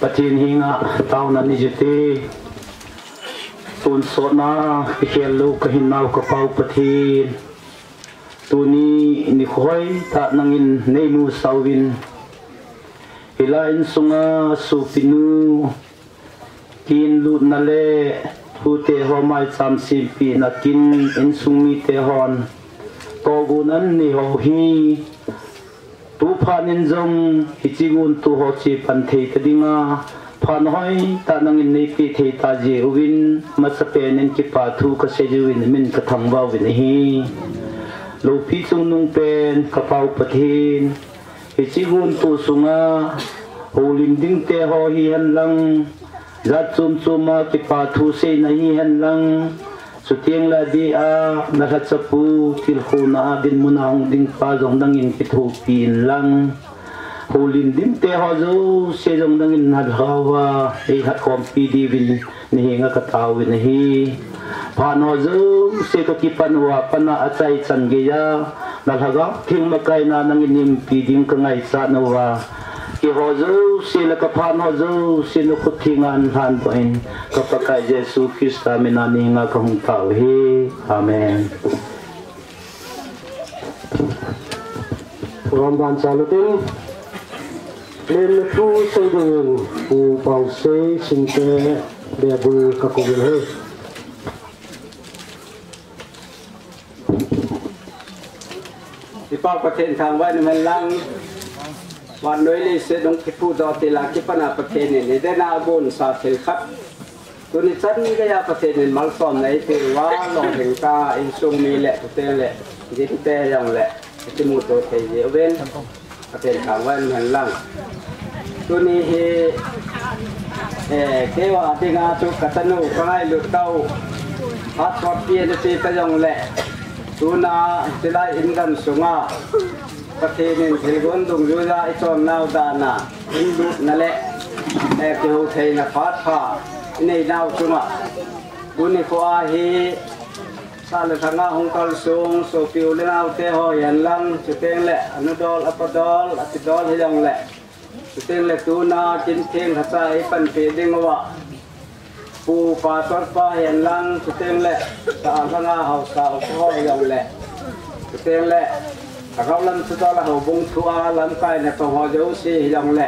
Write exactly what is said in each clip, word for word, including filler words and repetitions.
Pathen henga taona nei uvin te. Tonsotna kikhel lou kahin nau ka Pau Pathen, tuni nikho hoitah nangin nei musah uvin, hilai insunga sopinu kin lutna le tute ho maicham sempina kin insung mite hon tohgon anei ho hi, tu phat in jong hiche guntu ho chepan thei ta dinga phat hoitah nangin nei pe thei ta jeh uvin, masapen in kipa thu kasei uvin, min kathangvah uvin ahi. Loupi chungnung pen ka Pau Pathen, hiche guntu sunga houlim ding te ho hihen lang, jat chom chom a kipa thu seina hihen lang, chuteng le adeh a nalhachapu tilkhouna a dinmun a hung ding pa jong nangin kithopi in lang, Houlim ding te ho jouse jong nangin nalhah uva, eihat khompi diuvin nahenga kataovin ahi. Phat ho jouse kakipan uva, pana achaichan geiya, na Lhagao Theng makaina nangin eiumpi ding kangaichat nauva, keiho jouse le kaphat ho jouse nakhut thenga nalhandoh in, ka Pakai Jesu Christa mina nahenga kahung tao ahi. Amen. Program ban chalu tin, lemna thu sei dingin Pu Pausei Sinte Bebul kakouvin ahi. Kipah Pathen thangvah in umhen lang, vannoi leiset hung kipuidoh til a kipana Pathen in idena abonsa thil khat tuni chan geiya Pathen in malsomna eipeh uva, lolhing tah a insung mi le, chuteng le, ginte jong le, kimuto thei jeh uvin, Pathen thangvah in umhen lang. Tuni hi, eh, keiho dinga chu katanu kangailut tau, pastor pi anachi ta jong le, tuna, chulai in gamsunga, Pathen in thilgon dungjuiya ichonnau dan a, inlutna le, eh, kihoutheina phat pha ineinau chunga, tuni khoa hi, sah le lhanga hung kalsong, sopi u le nao te ho hihen lang, chuteng le, anudol, apadol, atidol hijongle, chuteng le tuna, kin theng lhacha eipanpi ding uva, Pu Pastor pa hihen lang, chuteng le, sah lhanga haosa upa ho hijongle, chuteng le, lhagao lam thudol a houbung thua lamkaina tong ho jouse hijongle,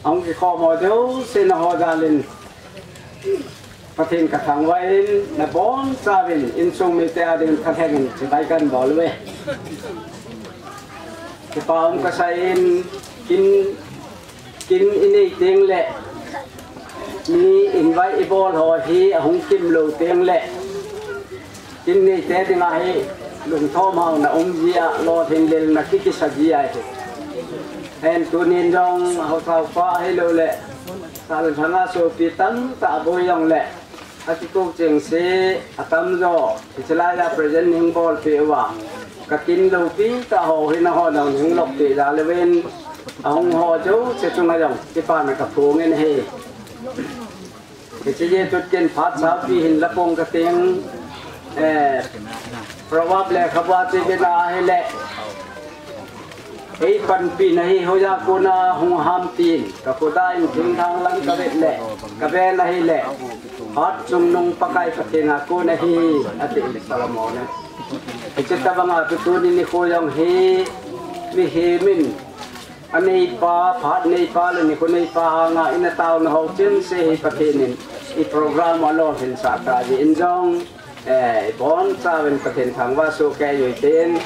ahung kikhom ho jouse nangho jal in, Pathen kathangvah in, nabonchauvin, insung mite a ding thalheng in, chibai kahin bol uve. Kipah um kasei in, kin, kin inei teng le, mi invite ibol ho hi ahung kimlou teng le, kin neite dinga hi lungthom haona um jia, lolhing lelna kikisa jia ahi. Hen tunin jong haosa upa ahilou le, sah le lhanga sopi tamtah aboi jongle, akiko chengse atamjo, hichelai a present hung bolpeh uva, kakin loupi tah ho hi nangho jong hung lopeh jal uvin, ahung ho jouse chunga jong kipana kaphongin ahi. Hiche jeh chun ken phat saupi hin lapong kateng, eh, Proverb lekhabua chu ivena ahile, eipanpina hi hoiya kona hung ham tin, kakhoda in thingthang lang kavet le, kaven ahile, phat chungnung Pakai Pathen a kon ahi, ati Solomon in. Hiche tobanga chu tuni nikho jong hi, mihem in, aneipa, phat neipa le nikho neipa hanga ina taona ho chengse hi Pathen in i program alolhinsah tah jeh in jong, eh, ibonchauvin Pathen thangvah soh kei uvin tin,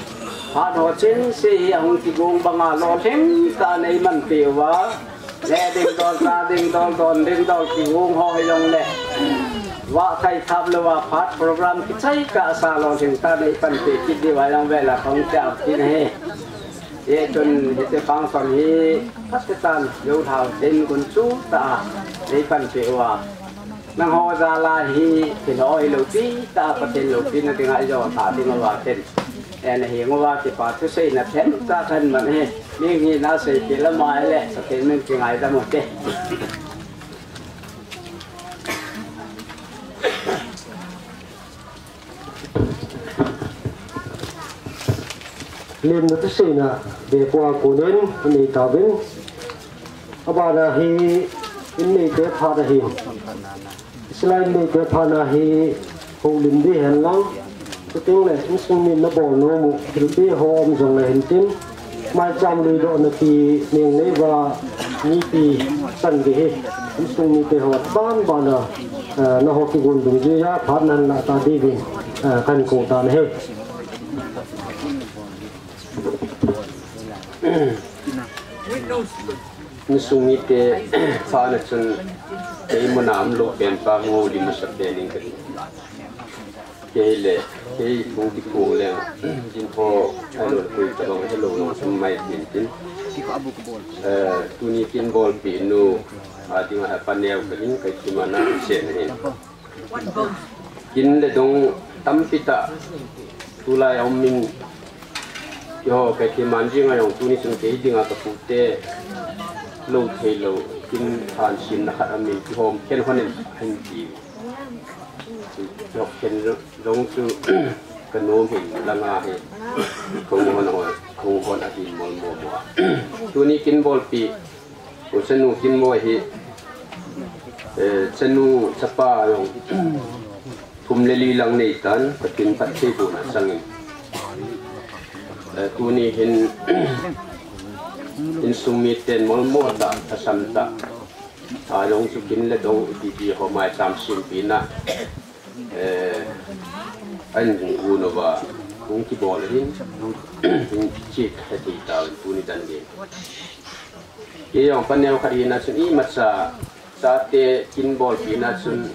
phat ho chengse hi ahung kigong banga lolhing tah a neimanpeh uva, neh ding dol, cha ding dol, don ding dol kigong ho hijongle, vahthai thap louva phat program kichai kahsa lolhing tah a neipanpeh kit diuva jong vel a kahung chah kit ahi. Hijeh chun hiche function hi phatechan joulhau tin gunchu tah a neipanpeh uva, nangho jal a hi thil ho hi loupi tah a Pathen loupina dinga ijo tha ding uva tin, eh, naheng uva kipa thuseina themcha kahin man ahi. Mihina seipeh lam ahile Pathen min kingaidam ute. Lemna thuseina bepua konin inei tauvin. Abana hi inneite phat ahin. Hichelai inneite phatna hi houlim ding hen lang, chuteng le insung min nabol nom u thilpeh ho um jongle hintin, maicham luidohna ti neng neiva mipi chan gei hi insung mite ho ban bana, eh, nangho kigon dungjuiya phat nahin lah ta diuvin, eh, kahin kou tan ahi. Insung mite phatna chun kei muna umlou pen pa houlim masa pen in kati. Kei le, kei hung kiphong leng, kin ho, ahilou le koi tabang, ahilou le sum mai tin tin. Eh, tuni kin bolpeh nu, adinga hi paneo kahin, kei kimana sen ahin. Kin le dong tampi tah, tulai a um in, Keiho, kei kiman jing a jong tuni chun kei dinga ka pute lou thei lou, kin han sim na khat amin kihom khen hon in ahin ti. Kihom khen jong chu ka nom hin langa hi. Kong hon hon, kong hon ahin mol mo mo. Tuni kin bolpi, u chanu kin mo hi, eh, chanu chapa jong thum le li lang nei tan, Pathen phattheibohna changin. Eh, tuni hin insung miten molmo tah, thasam tah, a jong chu kin le dong ipi ipi ho maicham simpina, eh, an hung un uva, hung kibol hin, hung chik he ti ta tuni dan din. Kei jong paneo khat hina chun imacha, chate kin bolpina chun,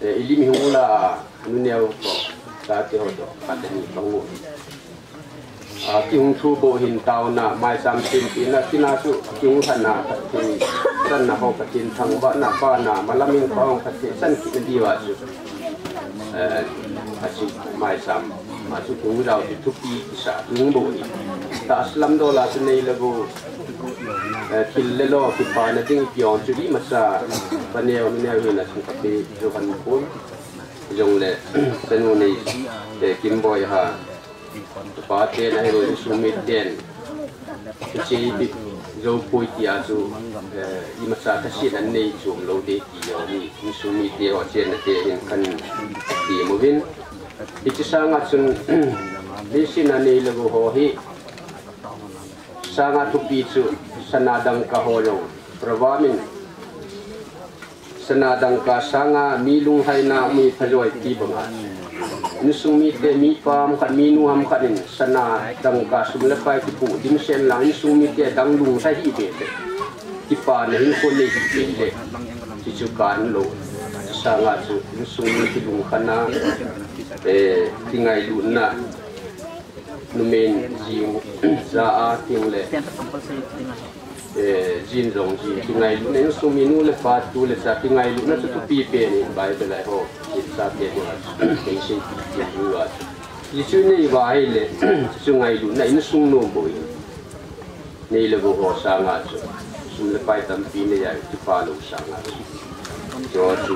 eh, ilim hung la, nuneo toh, chate ho toh, khat le ni bang u. A, kihung thu boh hin taona, maicham simpina, kina chu, kihung lhana, Pathen, channa ho Pathen thangvahna, pana, malam in pang Pathen, chan kit na diuva chu. Eh, achu maicham, achu kihung jao chu thupi kisa, kihung boh hi. Tahsa lam dol a chu nei le gou, eh, thil le lo kipana ding ipi jong chu imacha, paneo nuneo hina chun kape jou hon pon. Jongle, chanu nei, eh, Kimboi ha. Pate na hilou insung miten. Hiche ipi jou poi tia chu, eh, imacha thase nan nei chom lou ding ti jong hi. Insung mite ho chenna te hin kan ti mo vin. Hiche sanga chun, leiset a nei le gou ho hi. Sanga thupi chu, sana dangka ho jong. Proverb in Sana dangka sanga mi lunglhaina mi phalou ti banga. Insung mite mi pa ham khat mi nu ham khat in sana dangka sum le pai kipu dimset lang insung mite dang lunglhai hi be be. Kipana hin kon nei hi be be. Hichu kan lou. Sanga chu insung mi kilungkhana, eh, kingailutna. Numei jing ja a ting le, eh, jin jong jin kingailutna, insung mi nu le pa tu le cha kingailutna chu thupi pen in Bible a ho, jin cha te ho, kei sei ti ti lu a. Hichu nei uva ahile, chu ngailutna insung nom bou hi. Nei le gou ho sanga chu, sum le pai tampi nei a, kipa lou sanga chu. Chu chu,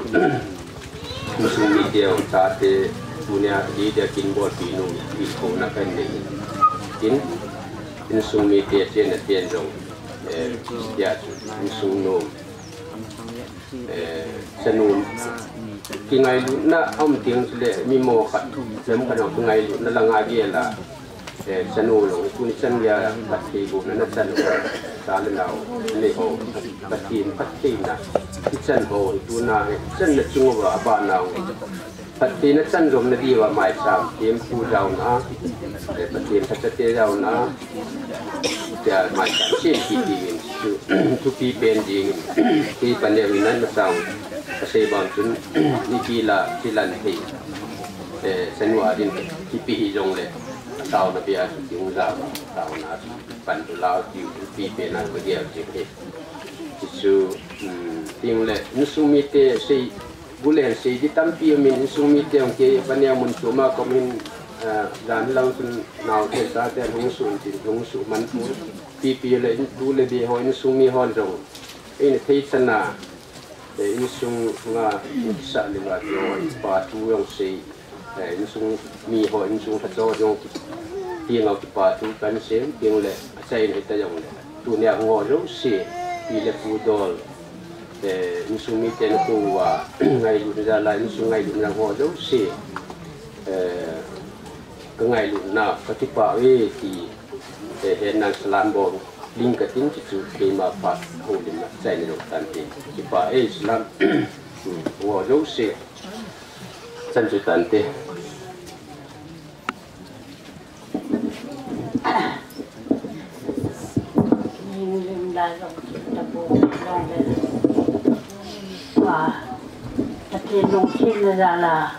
insung mite ho chate, tunia, ti dia kin bolpi nom, pi kho na kan nei. Kin, insung mite chenna ten jong, eh, tia chu, insung nom. Eh, chanu, kingailutna um ting chule, mi mo khat, jem khat jong kingailutna langa gel a. Eh, chanu jong, tuni chan geiya phattheibohna na chan ho, cha le nao, nei ho, Pathen phattheina, ichan ho, tuna, eh, channa chung uva, abana jong. Phattheina chan jom na diuva maicham, thempu jaona, eh, Pathen thachate jaona, tia maicham, chen kiti in, chu, thupi pen ding in, ti paneo in nan masang, kasei bang chun, ni kila, kilan thei, eh, chanu a din, kipe hi jongle, taona bia chu, ti hung ja, taona chu, pan tu lau, ti, thupi pen a, ko dia, ti, ti chu, um, ting le, insung mite, sei, Bulen sei di tampi umin insung mite hung kei paneo mun chom a kom hin, ah, dan lang chun naote chate hung sun tin hung su man pu. Pipi le in bu le be ho insung mi hon jong. Ein thei chana, eh, insung nga sa le va jo pa tu jong sei. Eh, insung mi ho insung tha jo jong ki, ti ngau kipa tu kan sem ting le achai le ta jong le. Tunia hung ho jouse, pi le pu dol, eh, insung miten kou uva, ngailutna jal a, insung ngailutna hung ho jouse, eh, ka ngailutna, ka kipah uve ti, eh, henlang salam bol, ling katin chu chu, keima phat, houlimna, chaina jong tante, kipah e salam, hmm, hung ho jouse, chan chu tante. Ning lim lai long chin ta bu long le. Wa, Pathen lungsetna jal a,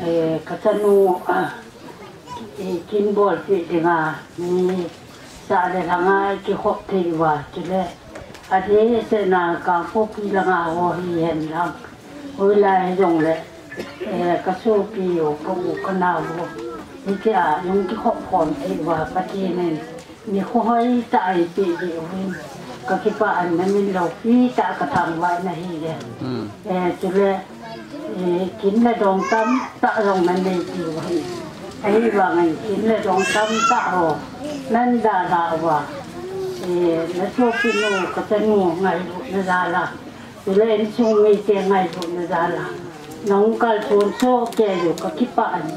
eh, ka chanu, ah, eh, kin bolpi dinga, mi sa le langa kikhop thei uva, chule. Adeh sehna Kangpokpi langa ho hihen lang. Hoilai hijongle, eh, ka sopi ho, ka u, ka nao ho. Hitia lungkikhop khom thei uva Pathen in nikho hoitah eipeh diu hin kakipah in, namin loupi tah a kathangvah in ahile. Hmm. Eh, chule, eh, kin le dong tamtah jong nanei diu ahi. Ahivangin kin le dong tamtah ho nadalhah uva, eh, nasopinu, kachanu ngailutna jal a, chule insung mite ngailutna jal a nahung kalson soh kei u kakipah in,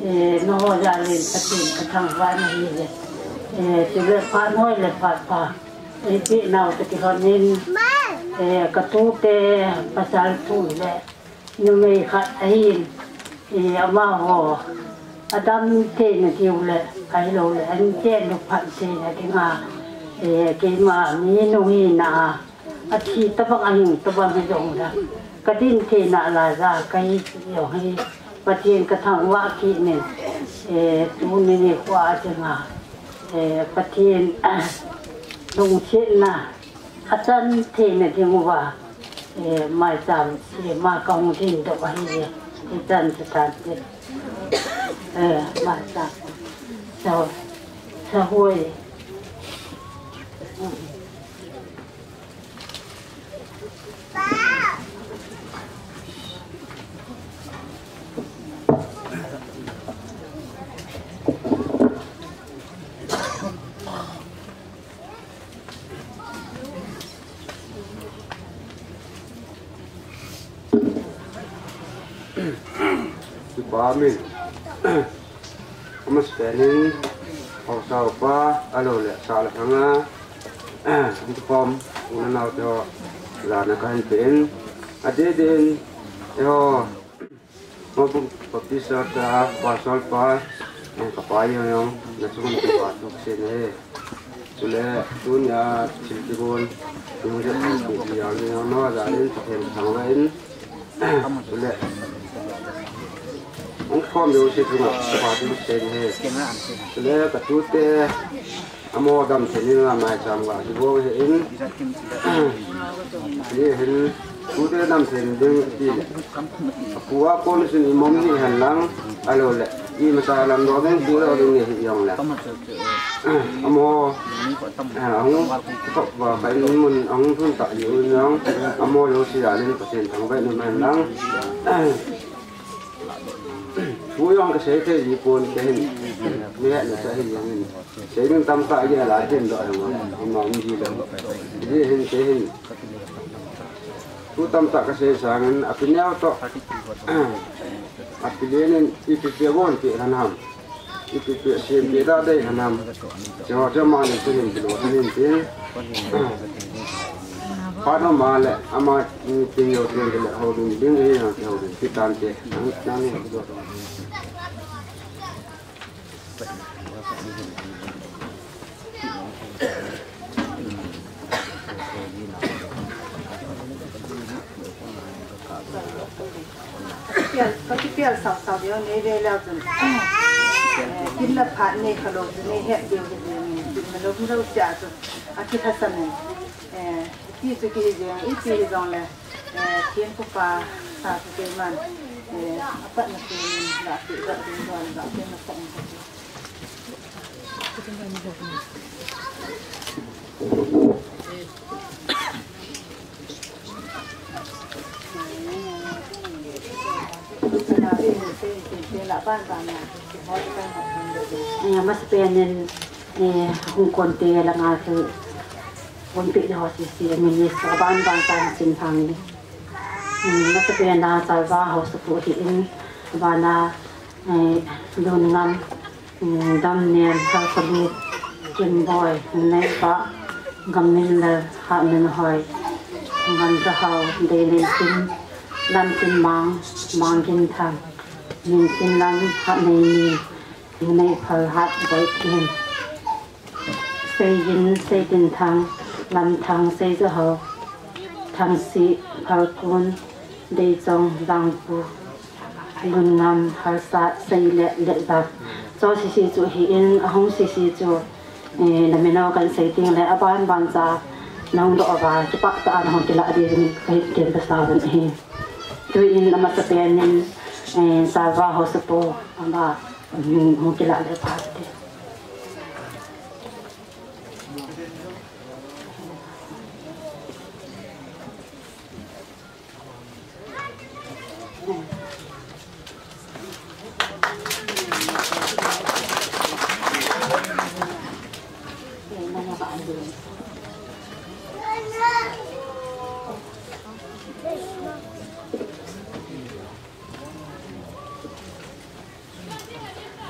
eh, nangho jal in Pathen kathangvah in ahile. Eh, chule phat hoi le phat pha eipeh nau toh kilhon in, eh, katute pasal thum le numei khat ahin, eh, amaho adam theina diu le ahilouleh ahin cheng lhun theina dinga, eh, keima mi nung hina a, athi tabang ahing tabang hijongle kadin theina laiya kahi jong hi Pathen kathangvah kit in, eh, tuni nikho a dinga, eh, Pathen lungsetna achan theina diuva, eh, maicham sema kahung dingdoh ahi. Hichan chu tante. Eh, maicham. Sa, sahoi. Kipa min. Amasapen in, haosa upa, ahilouleh, sah le lhang a, um, form, u le nao teho, jana kahin pe in, adeh deh in, eiho, Moubung Baptist Church a, Pastor pa, eh, kapa jong jong, nachung kipa thu kasei e. Chule, tunia thil kigon, nung jat thil kigon, nung jat in, Pathen thangvah in. Chule, hung khom jouse chunga, kipa thu kasei e. Chule, katute, amaho damtheina dinga maicham ga kibol ahin. Hiche hin, tute damtheina ding kiti le, apu a kon chun imom hih hen lang, ahilouleh, imacha lamdoh ding, tidoh ding nei hih jongle, amaho, eh, ahung thop uva, ka in mun ahung lhun tah jeh un jong, amaho jouse jal in Pathen thangvah in um hen lang. Thu jong kasei thei ji pon, kahin, mi hetna chu ahi jeng in. Sei ding tamtah gel a, dingdoh jong um ji lou. Hijeh hin, kei hin thu tamtah kasei sangin, api neo toh, api len in, ipi peh bon peh lhon ham, ipi peh sem peh da dei lhon ham, hicheho chu amani chu hin kilo lhon in tin. Phat um a le, ama, tin jong tin le, houlim ding hi jong kihoulim kit tante. Nang, nang ni. Ka kipel, ka kipel sao sao ding nei ve leu chun, eh, kin le phat nei khalou chu nei het diu hi ding, kin malom lou sia chu akithasan in, eh, ti chu kihi jeng, iti hijongle, eh, Thempupa sa chu keiman, eh, apatna tunin la ti ga ding don la ti na sa in ka ti. Eh, amasapen in, eh, hung konte langa chu, konpeh ho sese, minister aban ban tan chin phang ni. Hmm, amasapen a Chalva Haosapu ahin, abana, eh, Lunngam, hmm, Damnem, Haosapu, Kimboi, Nuneipa, Gamminlal, Hatnunhoi, Ngamjahao, Deilenkim, Lamtinmang, Mangginthang, Minchinlam, Hatneini, Nuneiphalhat, Boikim, Seijin, Seidinthang, Lamthang, Seijahao, Thangsi, Phalkun, Deichong, Jangpu, Lunngam, Halsat, Seile, Letjat. Cho sese chu ahin, ahung sese chu, eh, namin ho kahin sei tengle, aban ban cha nahung doh uva, kipah tah a nahung kilah diuvin kahin temsa uvin ahi. Tuin amasapen in, eh, Chalva Haosapu, ama, Hung, hung kila le phat te.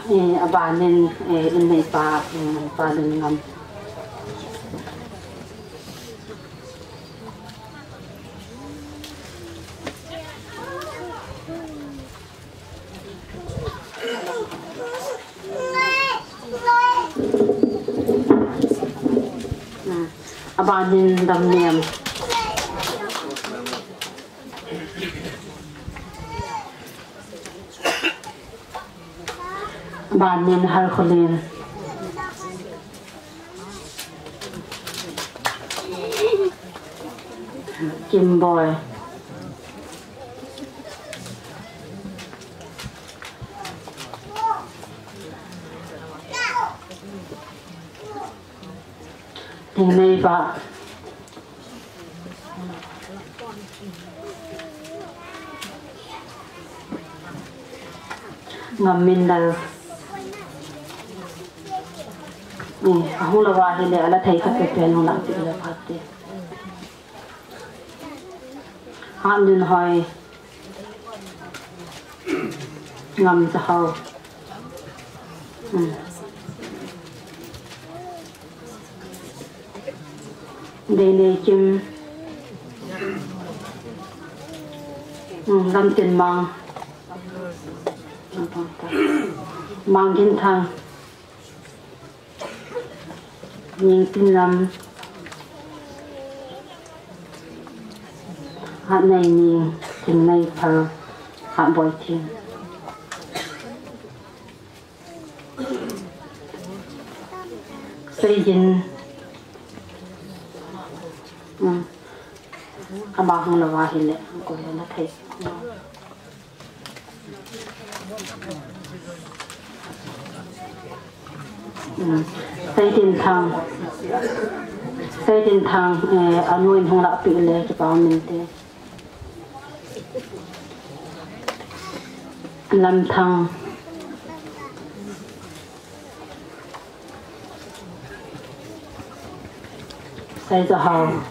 Eh, abanin, eh, inneipa, eh, Pa Lunngam. Hmm. Abanin Damnem. Abanin Halkholin. Kimboi. Thingneipa. Ngamminlal. Ni, ahung lou ahile, ala thei khat pe pen hung lah peh le phat te. Hatnunhoi. Ngamjahao. Hmm. Deineikim. Hmm, Lamtinmang. Mangginthang. Ningtinlam. Hatneining, Thingneiphal, Hatboithing. Seijin. Hmm. Ama hung lou ahile, koi la thei. Hmm. Seitinthang. Seitinthang, eh, anu in hung lah peh le, kipa um inte. Lamthang. Seijahao.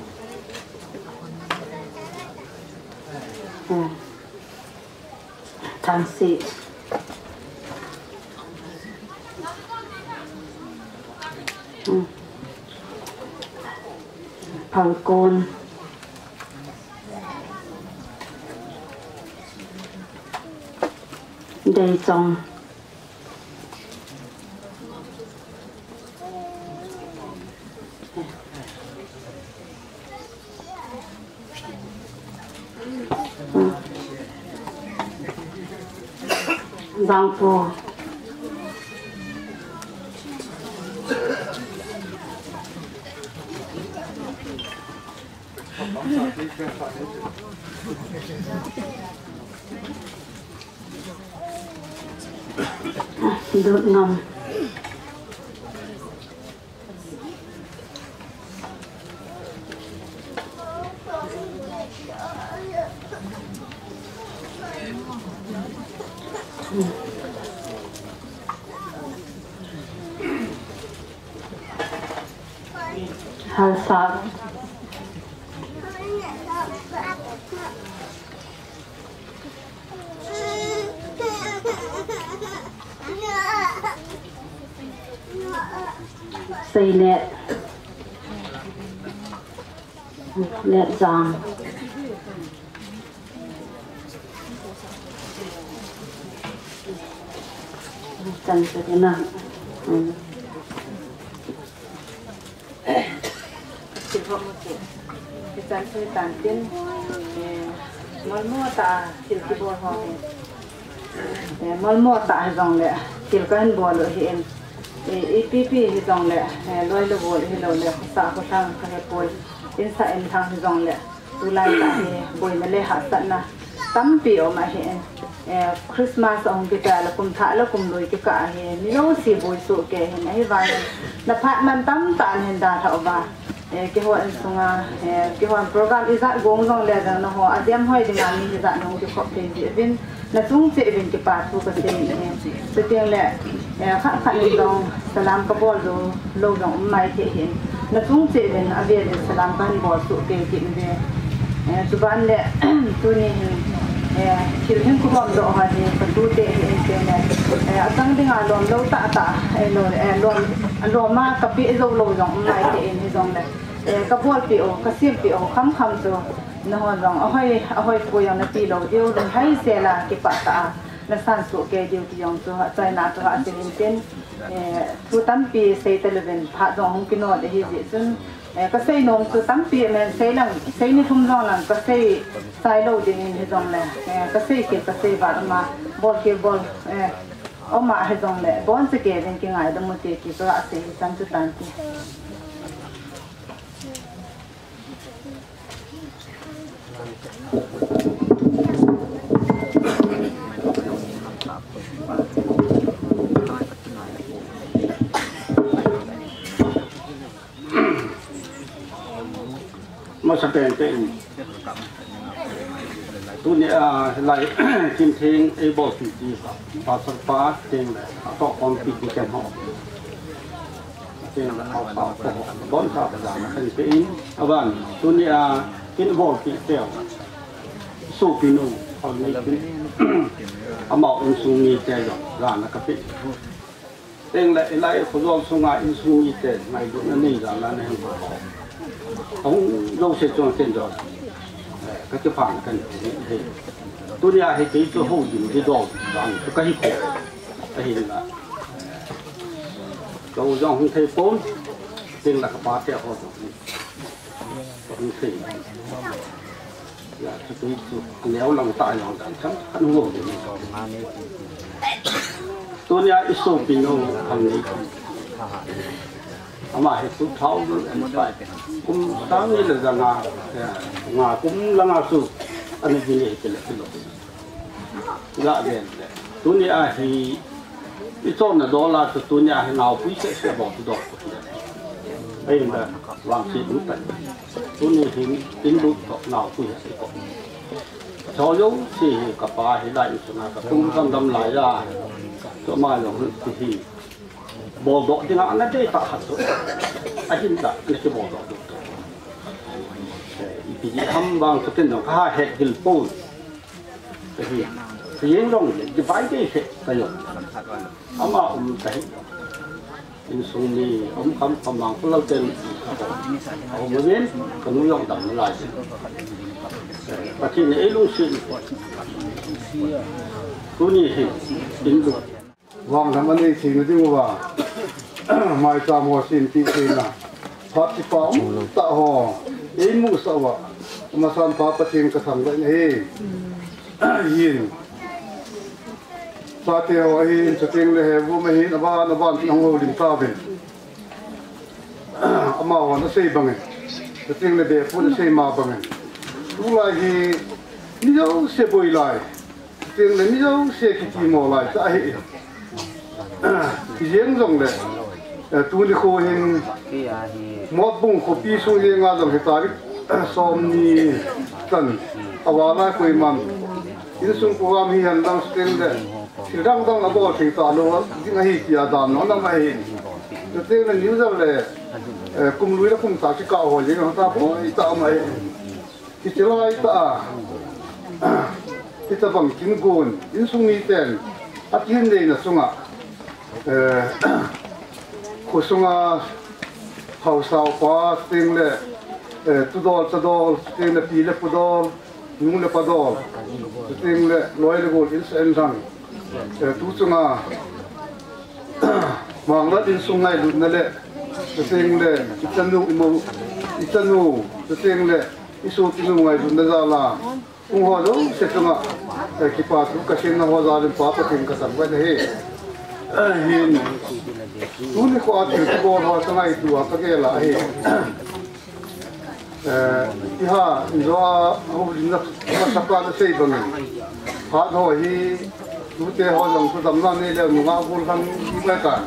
Hmm. Thangsi. Hmm. Phalkon. Deichong. Jangpu. Dutngam. Halsat. Seilet. Letjang. Chan chu tina. Hmm. Thil ho mu chu. Hichan chu hitan tin, eh, molmo tah a thil kibol ho hi. Eh, molmo tah hijongle, thil kahin bol u ahin. Eh, ipi pi hijongle, eh, loi le gol hilou le, khosah kholhang kahe poi. Insah inlhang hijongle, tulai tah hi boina le hahsatna tampi um ahin. Eh, Christmas ahung kicha le kum thah le kum lui kikah ahi, mi jouse boi soh kei hin, ahivangin na phat man tamtah nahin dalhah uva. Eh, keiho insunga, eh, keiho program ijat gong jongle jong nangho, ajem hoi dinga mi hijat nahung kikhop thei jeh uvin, nachung cheh uvin kipa thu kasei in ahi. Chuteng le, eh, khat khat in jong salam kabol lou, lou jong um maithei hin. Nachung cheh uvin avel in salam kahin bol soh kei kit uve. Eh, chuban le, tuni hin, eh, thil hin kibol doh ho hi, katute hi in teng le, eh, achang dinga lom lou tahtah, eh, lom, eh, lom, lom a kapeh jou lou jong um maithei in hijongle, eh, kabolpeh u, kasempeh u, khamkham chu, nahon jong, ahoi, ahoi poi jong napeh lou diu, lunghai sel a, kipah tah a, nasan soh kei diu ti jong chu, achaina chu, asei in tin, eh, thu tampi sei talouvin, phat jong hung kino ding ahi jeh chun, eh, kasei nom chu tampi, amen sei lang, sei ni thum jong lang, kasei chai lou ding in hijongle, eh, kasei kit, kasei val um a, bol kit bol, eh, um a hijongle, boncha kei ding kingaidam u te ti chu, asei chan chu tan ti. Masa pen pen. Tuni a, lai, Kimtheng, ei bol pi ti, Pastor pa, teng le, atoh khompi ti ken ho. Teng le, au, au, au, bon sa, sa, na kan pe in. Aban, tuni a, kin bol pi teu. Sopi nu, hol nei kin. Amau insung mite jong, jana kape. Teng le, ilai khojol sunga insung mite, ngailutna nei jana nahin bol. Ahung jouse chunga ken jong. Eh, kakipah kan, eh, eh. Tuni a hi kei chu houlim ding dol, jang chu kahi poi. Ahinla. Ka u jong hung thei pon, teng le kapa te ho jong. Hung thei. Ya, chu tui chu, neo lang ta jong dan chan, kan ngo ni. Tuni a i sopi nu, kan ni. Ama hi two thousand and five. Kum sang ni le janga, ya, nga kum langa chu, ani ni le kile kilo. Ga ven le. Tuni a hi, i chonna dol a chu tuni a hi naopui seh seh bou chu dol. Ahin le, vangset um tai. Tuni hin, in lut toh naopui seh ko. Chojou si hi kapa hi lai insung a katum dam dam lai a. Choma jong hi ti hi. Boldoh dinga ana dei tah khat chu. Ahin la, ana kibol doh doh. Eh, ipi ham vang chu ken jong kaha het gil pon. Ahi, ka jeng jong le, divide dei het ka jong. Ama um ta hi. Insung mi, um kham kham mang ko lal ten. Aum uvin, kanu jong dam nalai. Eh, Pathen in ei lungset. Tuni hi, in lu. Vangam anei theina diuva, maicham ho sempi theina, phat kipa um tah ho, eimusah uva, amasan Pa Pathen kathangvah in ahi. Hin, chate ho ahin, chuteng le he vum ahin, aban, aban, nahung houlim tauvin. Amahon asei bangin, chuteng le bepun asei ma bangin, tulai hi mi jouse boi lai, chuteng le mi jouse kitimo lai tah ahi. Kijeng jong le, eh, tuni kho hin, Motbung khopi sung jenga jong hi tarik, eh, somni chan, aval a koiman insung program hihen lang, chuteng le thil dang dang abol thei talou ding ahi tia dan nong nam ahi. Chuteng le New Year le, eh, kum lui le kum thah kikah ho jeng hita boi tah um ahi. Hiche lai tah a, hitabang kin gon insung miten akihin neina chunga, eh, khosunga haosa upa, chuteng le, eh, tudol chadol, chuteng le pi le pu dol, nu le pa dol, chuteng le loi le gol, insung lang, eh, tu chunga Manglat insung ngailutna le, chuteng le, ichanu, imo, ichanu, chuteng le, isopinu ngailutna jal a, hung ho jouse chunga, eh, kipa thu kaseina ho jal in Pa Pathen kathangvah in ahi. Eh, hin, tuni kho a thil kibol ho chu ngaito a kagel a ahi. Eh, iha, injo a houlimna, masapa nasei bangin. Phat ho hi, tute ho jong chu damna nei leu nunga gol lhang hi mai kan.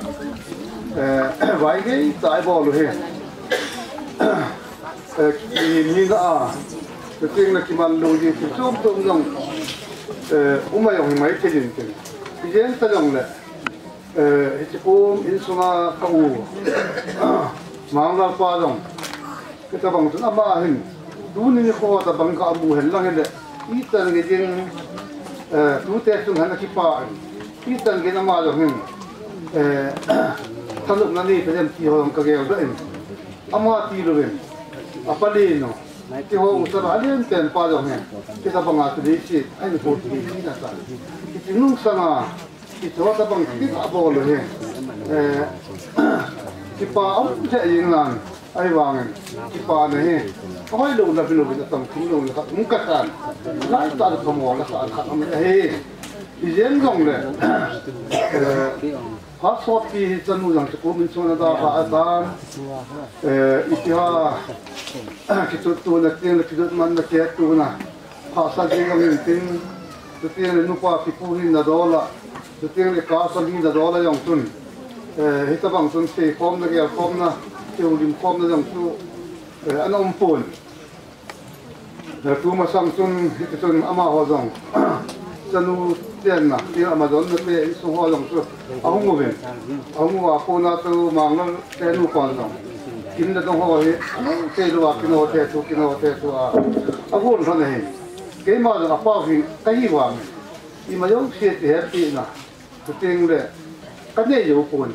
Eh, vai gei ta i bol u hi. Eh, ki mi na a, ki ting na ki man lo ji ki chom chom jong, eh, um a jong hi mai thei din tin. Ki jen ta jong le, eh, hichi kum insunga ka u, Manglal pa jong, Hitabang chun ama hin, tuni nikho tabang ka mu hen lang hile, ichan gei jing, eh, tute chun han akipa in, ichan gei ama jong hin, eh, thanopna nei ta jem ti ho jong ka gel doh in, ama ti louvin, apa le no, ti ho u sa ba len pen pa jong hin, hitabang a tu le si, ahin ho ti na ta. Hichi nung sanga, Hichu tabang kit a bol u hi. Eh, kipa um jeh jeng nan, ahivangin, kipa na hi. Ahoi lou la, bilou la, tam thum lou la, khat um ka san. Lai ta ka mo la san khat um hi. Ijeng jong le. Eh, ha sot pi hi chanu jong chu kum insung na da ba a dan. Eh, iti ha, kitu tu na ting, kitu man na ke tu na. Hahsat jeng jong in tin, chuteng le nupa kipu hina dol a, chuteng le kasam hina dol a jong chun, eh, hitabang chun seikhomna, gelkhomna, kihoulimkhomna jong chu, eh, ana um pon. Eh, tumasang chun, hiti chun amaho jong, chanu chenna, tin ama jonna te, insung ho jong chu, ahung uvin. Ahung uva kona chu Manglal te nupa jong. Kin le dong ho hi, anei thei lou a, kin ho te tu, kin ho te tu a. A gon lhon ahi. Keima jong a pau hi, ka hi vang. Ima jong sia ti he pi na. Chuteng le, ka nei jou pon.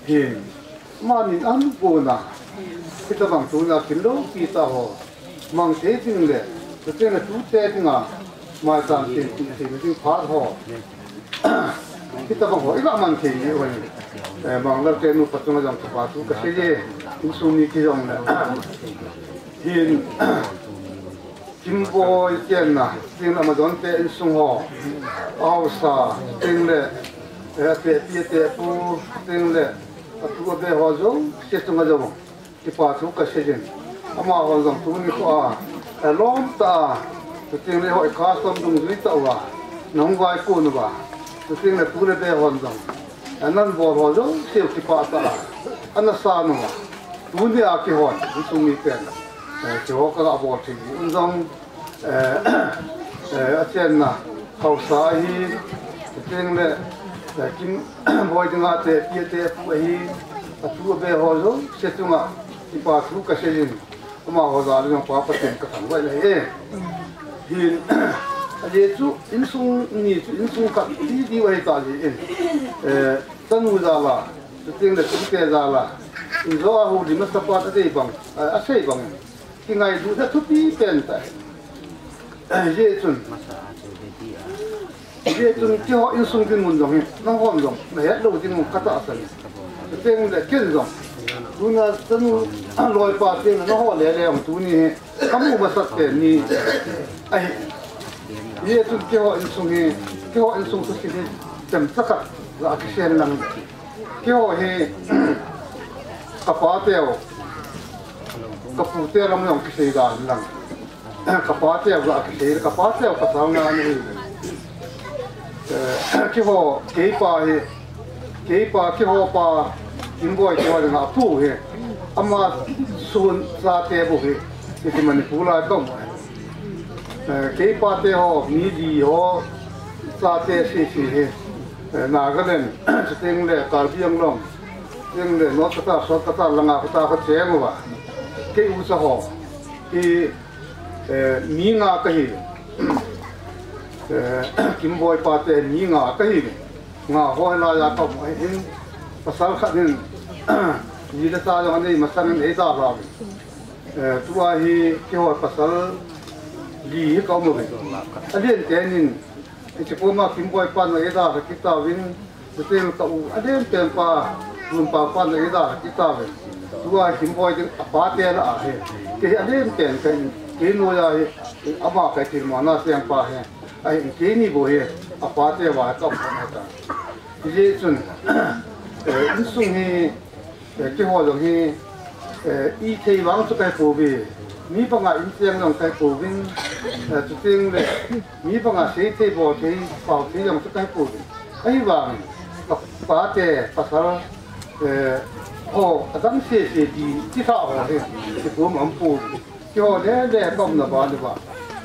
Hin, manin an pon a. Hitabang tuna kin lou pi ta ho. Mang thei ding le, chuteng le tute dinga. Mai tam tin, tin, tin, tin, phat ho. Hitabang ho, iga man thei ni uvin. Eh, Manglal te nupa chunga jong kipa thu kasei e, insung mi kijong le. Hin, Kimboi chenna, chuteng le Amazon te insung ho, ahaosa, chuteng le, eh, atepi, atepu, chuteng le, atu abe ho jouse chunga jong. Kipa thu kasei in. Amaho jong tuni kho a, eh, lom ta, chuteng le hoiya kasam dungjui tah uva, nahung vaikon uva, chuteng le tu le be hon jong, eh, nan bol ho jouse u kipa tah a, ana san uva, tuni a kihon, insung mi pen, eh, kihou ka ga bol thei un jong, Eh, eh, achenna, haosa ahi, chuteng le, eh, Kimboi dinga atepi, atepu ahi, atu abe ho jouse chunga, kipa thu kasei in, amaho jal in jong Pa Pathen kathangvah in ahi e. Hin, ajeh chu, insung ni chu, insung khat ti diu ahi ta jeh in, eh, chanu jal a, chuteng le tute jal a, injo a houlim a sapa ta dei bang, eh, asei bang. Kingailutna thupi pen tah. Hijeh chun, hijeh chun keiho insung dinmun jong hi, nanghon jong, nahet lou ding u katahsan. Chuteng le ken jong, tuna chanu loipa teng le naho le le jong tuni hi, kamu masat pen ni ahi. Hijeh chun keiho insung hi, keiho insung thusim hi, chemcha khat la kisei lang. Keiho hi, kapa teu, kapu teu lam jong kisei dan lang. Kapa teu ga kisei, kapa teu pasal nga ni. Eh, keiho, keipa hi, keipa, keiho pa, Kimboi keiho dinga pu hi. Ama sun chate bou hi, hiti Manipur lai kong. Eh, keipa te ho, mi li ho, chate sese hi. Eh, Nagaland, chuteng le Karbi Anglong, chuteng le North Cachar, South Cachar langa khuta kha cheng uva. Kei ucha ho hi, eh, mi nga kahi. Eh, Kimboi pa te mi nga kahi. Nga ho hi laiya kaum ahin, pasal khat hin, ji le cha jong anei masang in eidalha uvin. Eh, tua hi keiho pasal li hi kaum uvin. Alen tenin, Hiche koma Kimboi pan eidalha kit tauvin, chuteng le ka u, alen pen pa, Lunpang pan eidalha kit tauvin. Tua Kimboi ding apa te lah ahi. Kei alen pen kei, kei noiya hi, ama kei thilmona seng pa hi. Ahin keini bou hi, apa te uva ka um kha ta. Hijeh chun, eh, insung hi, eh, keiho jong hi, Eh, i thei vang chu kahe pouve. Mi banga in cheng jong kahe pouvin. Eh, chuteng le mi banga sei thei, bol thei, pao thei jong chu kahe pouvin. Ahivangin ka pate, pasal, eh, ho, adang sese di, ti tha ho hi, ti kum um pouvin. Keiho le le ka umna ban uva,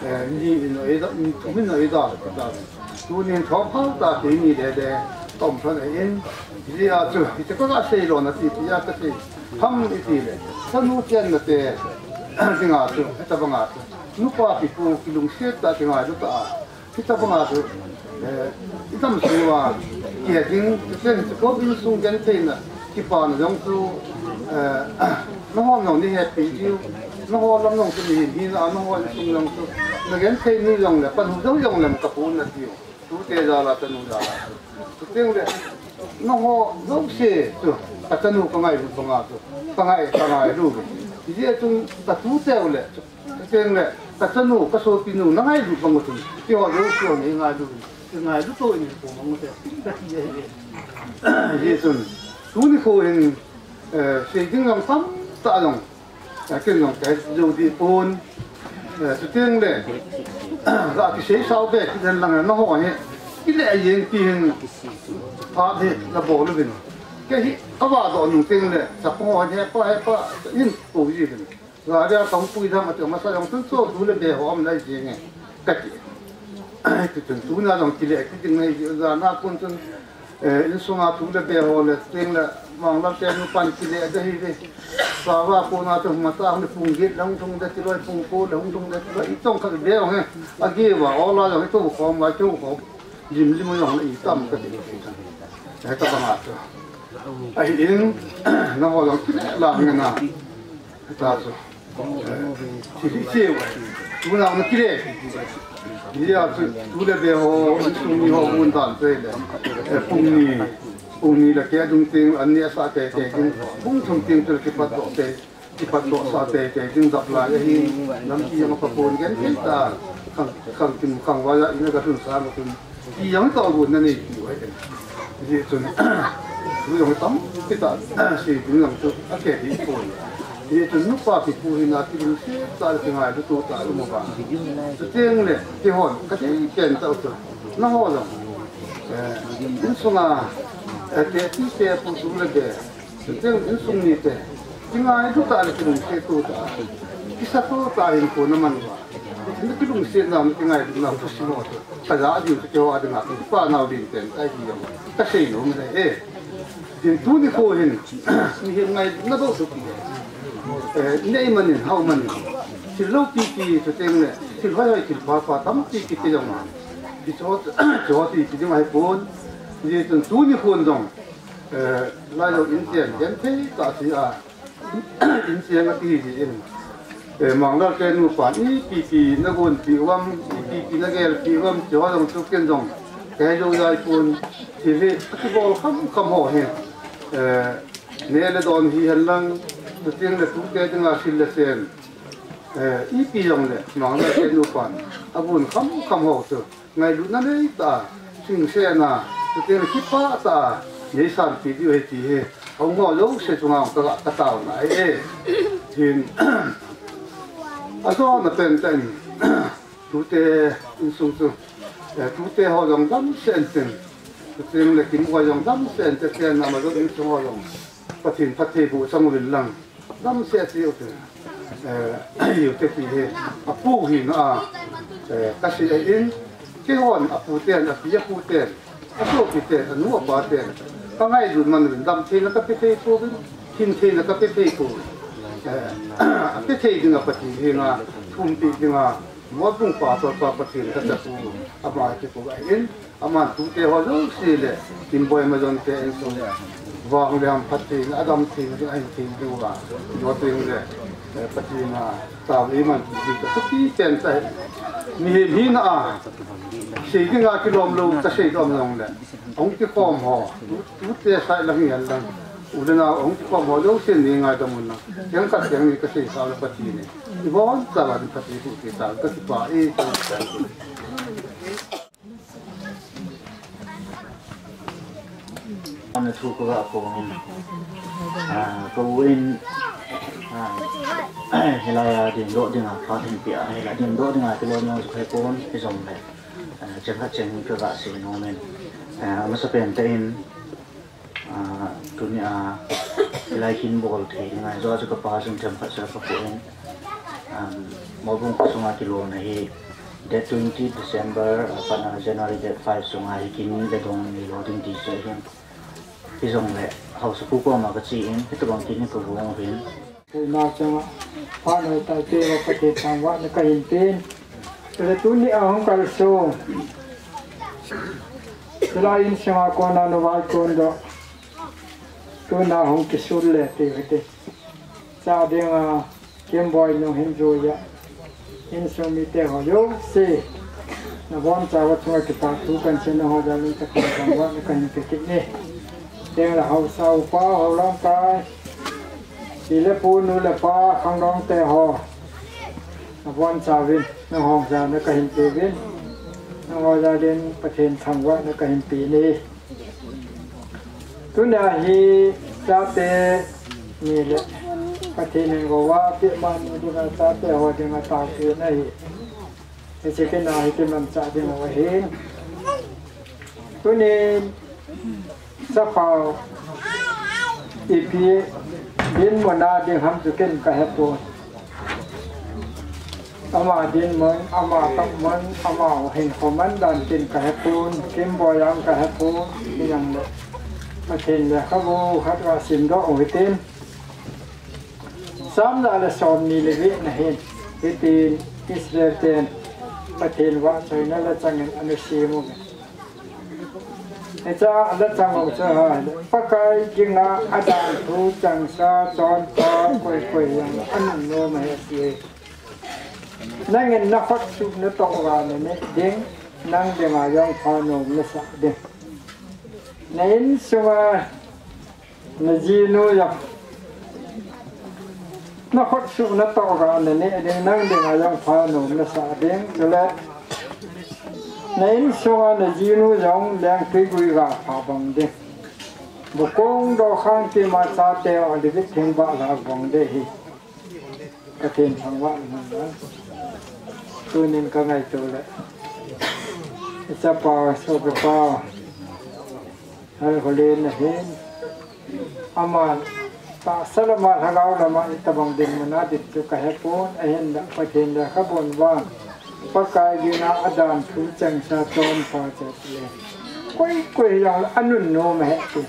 eh, ni in ei da, ni thum in ei da, da. Tunin thawm phal ta keini le le ka um lhon ahin, hijeh a chu, hiche ka ga sei lona ti, ti a ka sei. Ham itile, chanu chenna te dinga chu, hitabanga chu, nupa pipu kilungset tah, kingailu tah a, hitabanga chu, eh, idam sunga kiding, chen chu ko insung gentheina, kipana jong chu, eh, nangho jong nei hepi diu, nangho lam jong chu nei hin hin a, nangho insung jong chu na genthei ni jongle, panhu jou jongle, ka puna diu. Tute jal a, tanu jal a. Chuteng le, nangho jouse chu, ka chanu ka ngailu banga chu, ka ngai, ka ngailu. Hijeh chun ka tute u le, chuteng le, ka chanu, ka sopinu, na ngailu bang u chun, keiho jouse u nei ngailu, kingailu to in ko mang u te. Hijeh chun, tuni kho hin, eh, sei ding jong tamtah jong, eh, ken jong kahe jou deh pon. Eh, chuteng le, ga kisei sao be, ti den lang, nangho hi, kile jeng ti hin, phat hi la bol uvin. Kei hi, ka va doh nung teng le, chapang ho hin, hepa, hepa, in, ko ji uvin. Gari a kahung pui dam ati, masa jong chun chu thu le be ho um lai jeng e, kati. Ti chun tuna jong kile kiding nei ji, jana kon chun, eh, insunga thu le be ho le, teng le, Manglal te nupan kile de hi ve. Sava kona chu mata hung pung get le hung thung de ti loi, pung ko le hung thung de ti loi, i chong khat be jong he. Agi va, ola jong he, tu khom va, chu khom. Lim lim jong le i tam kati. He ka banga chu. Ahin, nangho jong kile lang nge na. Ta chu. Eh, thil i cheu. Tuna na kile. Hijeh a chu, thu le be ho, insung mi ho mun dan chu le. Eh, pung ni, pung ni le kei dung teng, an ni asa teitei ding. Pung thum teng chu le kipat doh tei, kipat doh sa teitei ding dap lai ahi. Lampi jong apha pon, genthei tah a, khang, khang kim, khang vai a, in a ka lhun sang a chun. Ti jong toh gon na nei ti u ahi. Hijeh chun, thu jong tampi tah, sei ding jong chu akeh deh poi. Hijeh chun nupa pipu hina kilungset tah le kingailu to tah le um uva. Chuteng le, keihon, ka sei pen tah u chu, nangho jong, eh, insunga, eh, tepi tepu, tu le be, chuteng insung mite, kingailu tah le kilungset to tah, kisa to tah hinkho na man uva. Hiche kilungsetna, kingailut nau chu simo chu, ka ja diu chu keiho a dinga, ka pa nau din ten, ahi jong, ka sei nom e. Tin tuni kho hin, mihem ngailutna bou chu, eh, nei manin, hao manin, thil lou pipi, chuteng le, thil hoihoi, thil phapha tampi kiti jong a. Hicho, hicho ti, ti ding ahi pon. Hijeh chun tuni khon jong, eh, lai lou in chen, genthei tah a sei a. In cheng ati hi in. Eh, Manglal te nupan ipi ipi na gonpeh uvam, ipi ipi na gelpeh uvam, ti ho jong chu ken jong kahe jou jai pon, ti hi akibol kham kham ho hi. Eh, neh le don hihen lang, chuteng le tute dinga sil le sen. Eh, ipi jong le Manglal te nupan agon kham kham ho chu. Ngailutna nei tah a, singsen a, chuteng le kipah tah a, nei sanpeh diu ahi ti hi, ahung ho jouse chunga ka, ka taona ahi e. Hin, ajona pen tah in, tute insung chu, eh, tute ho jong damsel in tin, chuteng le Kimkhohai jong damsel in tin, chen a ma jong insung ho jong, Pathen phatthei boh chang uvin lang. Damsel a che u te. Eh, u te ti hi, apu hina a, eh, ka sei ahin, keihon apu ten, api apu ten, asopi ten, anu apa ten, ka ngailut man uvin, damtheina ka pe thei pouvin, hintheina ka pe thei pouvin. Eh, ape thei dinga Pathen henga, thumpi dinga, Molbung pastor pa Pathen ka tapu, ama kipu ahin, Aman tute ho jouse le, Kimboi Majon te insung le, vang le ham phatthei, adam thei, ahin thei diu va. Chuteng le, eh, Pathen a, tao iman, ti ka tupi pen tah. Mihem hina a, sei dinga kilom lou, ka sei dom jong le. Hung kikhom ho, tu, tute sai lang hihen lang. U le nao, hung kikhom ho jouse nei ngaidam un lang. Keng khat keng ni ka sei sao le Pathen in. Ibon chan a ding phatthei boh peh tah, ka kipah e, Ana thu ka ga phong in. Ah, ka u in, Hilai a dingdoh dinga phat hin pia, hilai dingdoh dinga kilom jong chu kahepon, hijongle, eh, cheng khat cheng khat kasei nom in, eh, amasapen tah in, ah, tunia hilai kin bol thei dinga joh chu kapa chun themkhat chu kapoh in, um, Moubung kho sunga kilona hi date twenty December, ah, pat a January date five sunga hi kin le dong neilou ding ti chu ahin. Hijongle, haosapu koma kache in, hitobang kin hi kagong uvin. Keima chunga, phat hoitah peh uva Pathen thangvahna kahin pen. Chule tunia hung kalson. Chule insunga kona navai kondoh. Tuna hung kisul le ti hite. Cha dinga, Kimboi nung hin juiya. Insung mite ho jouse. Nabonchauva chunga kipathu kahin sei, nangho jal in Pathen thangvahna kahin pe kit e. Tengle haosa upa, hou lamkai. Pi le pu, nu le pa, khangdong te ho. Nabonchauvin, nangho jal in kahin pe uvin. Nangho jal in Pathen thangvahna kahin pe e. Tunia hi chate ni le Pathen in gouva peh mani dinga chate ho dinga taopeh ahi. Hiche kin a hi kimanchah ding u ahin. Tunin chapao ipi dinmun a ding ham chu ken kahepon. Ama dinmun, ama taomun, ama hinkho mandan tin kahepon, Kimboi jong kahepon, hijongle Pathen lekhabu khat kasimdoh u hitin. Sam ja le somni le get na hin, hitin Israel ten Pathen vahchoina lachang in ana sem uve. Hiche a lachang u chu ahile, Pakai dinga adanthu changsa chonpha koi koi jong anunnom ahi ati e. Nangin nakhutsuh natoh uva naneh ding, nang dinga jong phanom nasah ding. Na insunga najinu jong nakhutsuh natoh uva naneh ding, nang dinga jong phanom nasah ding. Chule na insunga najinu jong lengtui gui ga pha bang ding. Bukung dokhang kima chate Olivet thing bah lha bang ding ahi. Pathen thangvahna. Tunin kangaito le, ichapa sopapa Halkholen ahin. Aman tahsa lama, lhagao lama itobang dinmun a ding chu kahepon, ahinla Pathen lekhabun vang Pakai dinga adanthu changsa chonpha chu ati e. Koi koi hijongle anunnom ahi ati.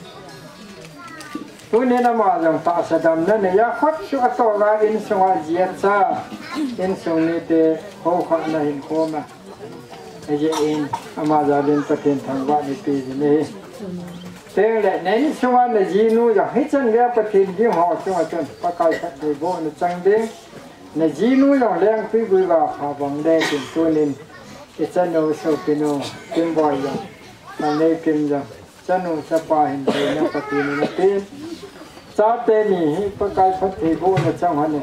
Tunin ama jong tahsa damna anei a, khutsuh atoh uva insunga ji acha, insung mite houkhahna hinkho ma ajeh in, ama jal in Pathen thangvahna ipe uvin ahi. Tengle na insunga najinu jong hichan geiya Pathen ding ho chunga chun Pakai phattheibohna chang ding. Najinu jong lengtui gui ga pha bang ding tin tunin ichanu sopinu Kimboi jong, Nalneikim jong, chanu chapa hin boina Pathen in apen. Chate ni hi Pakai phattheibohna chang hon e.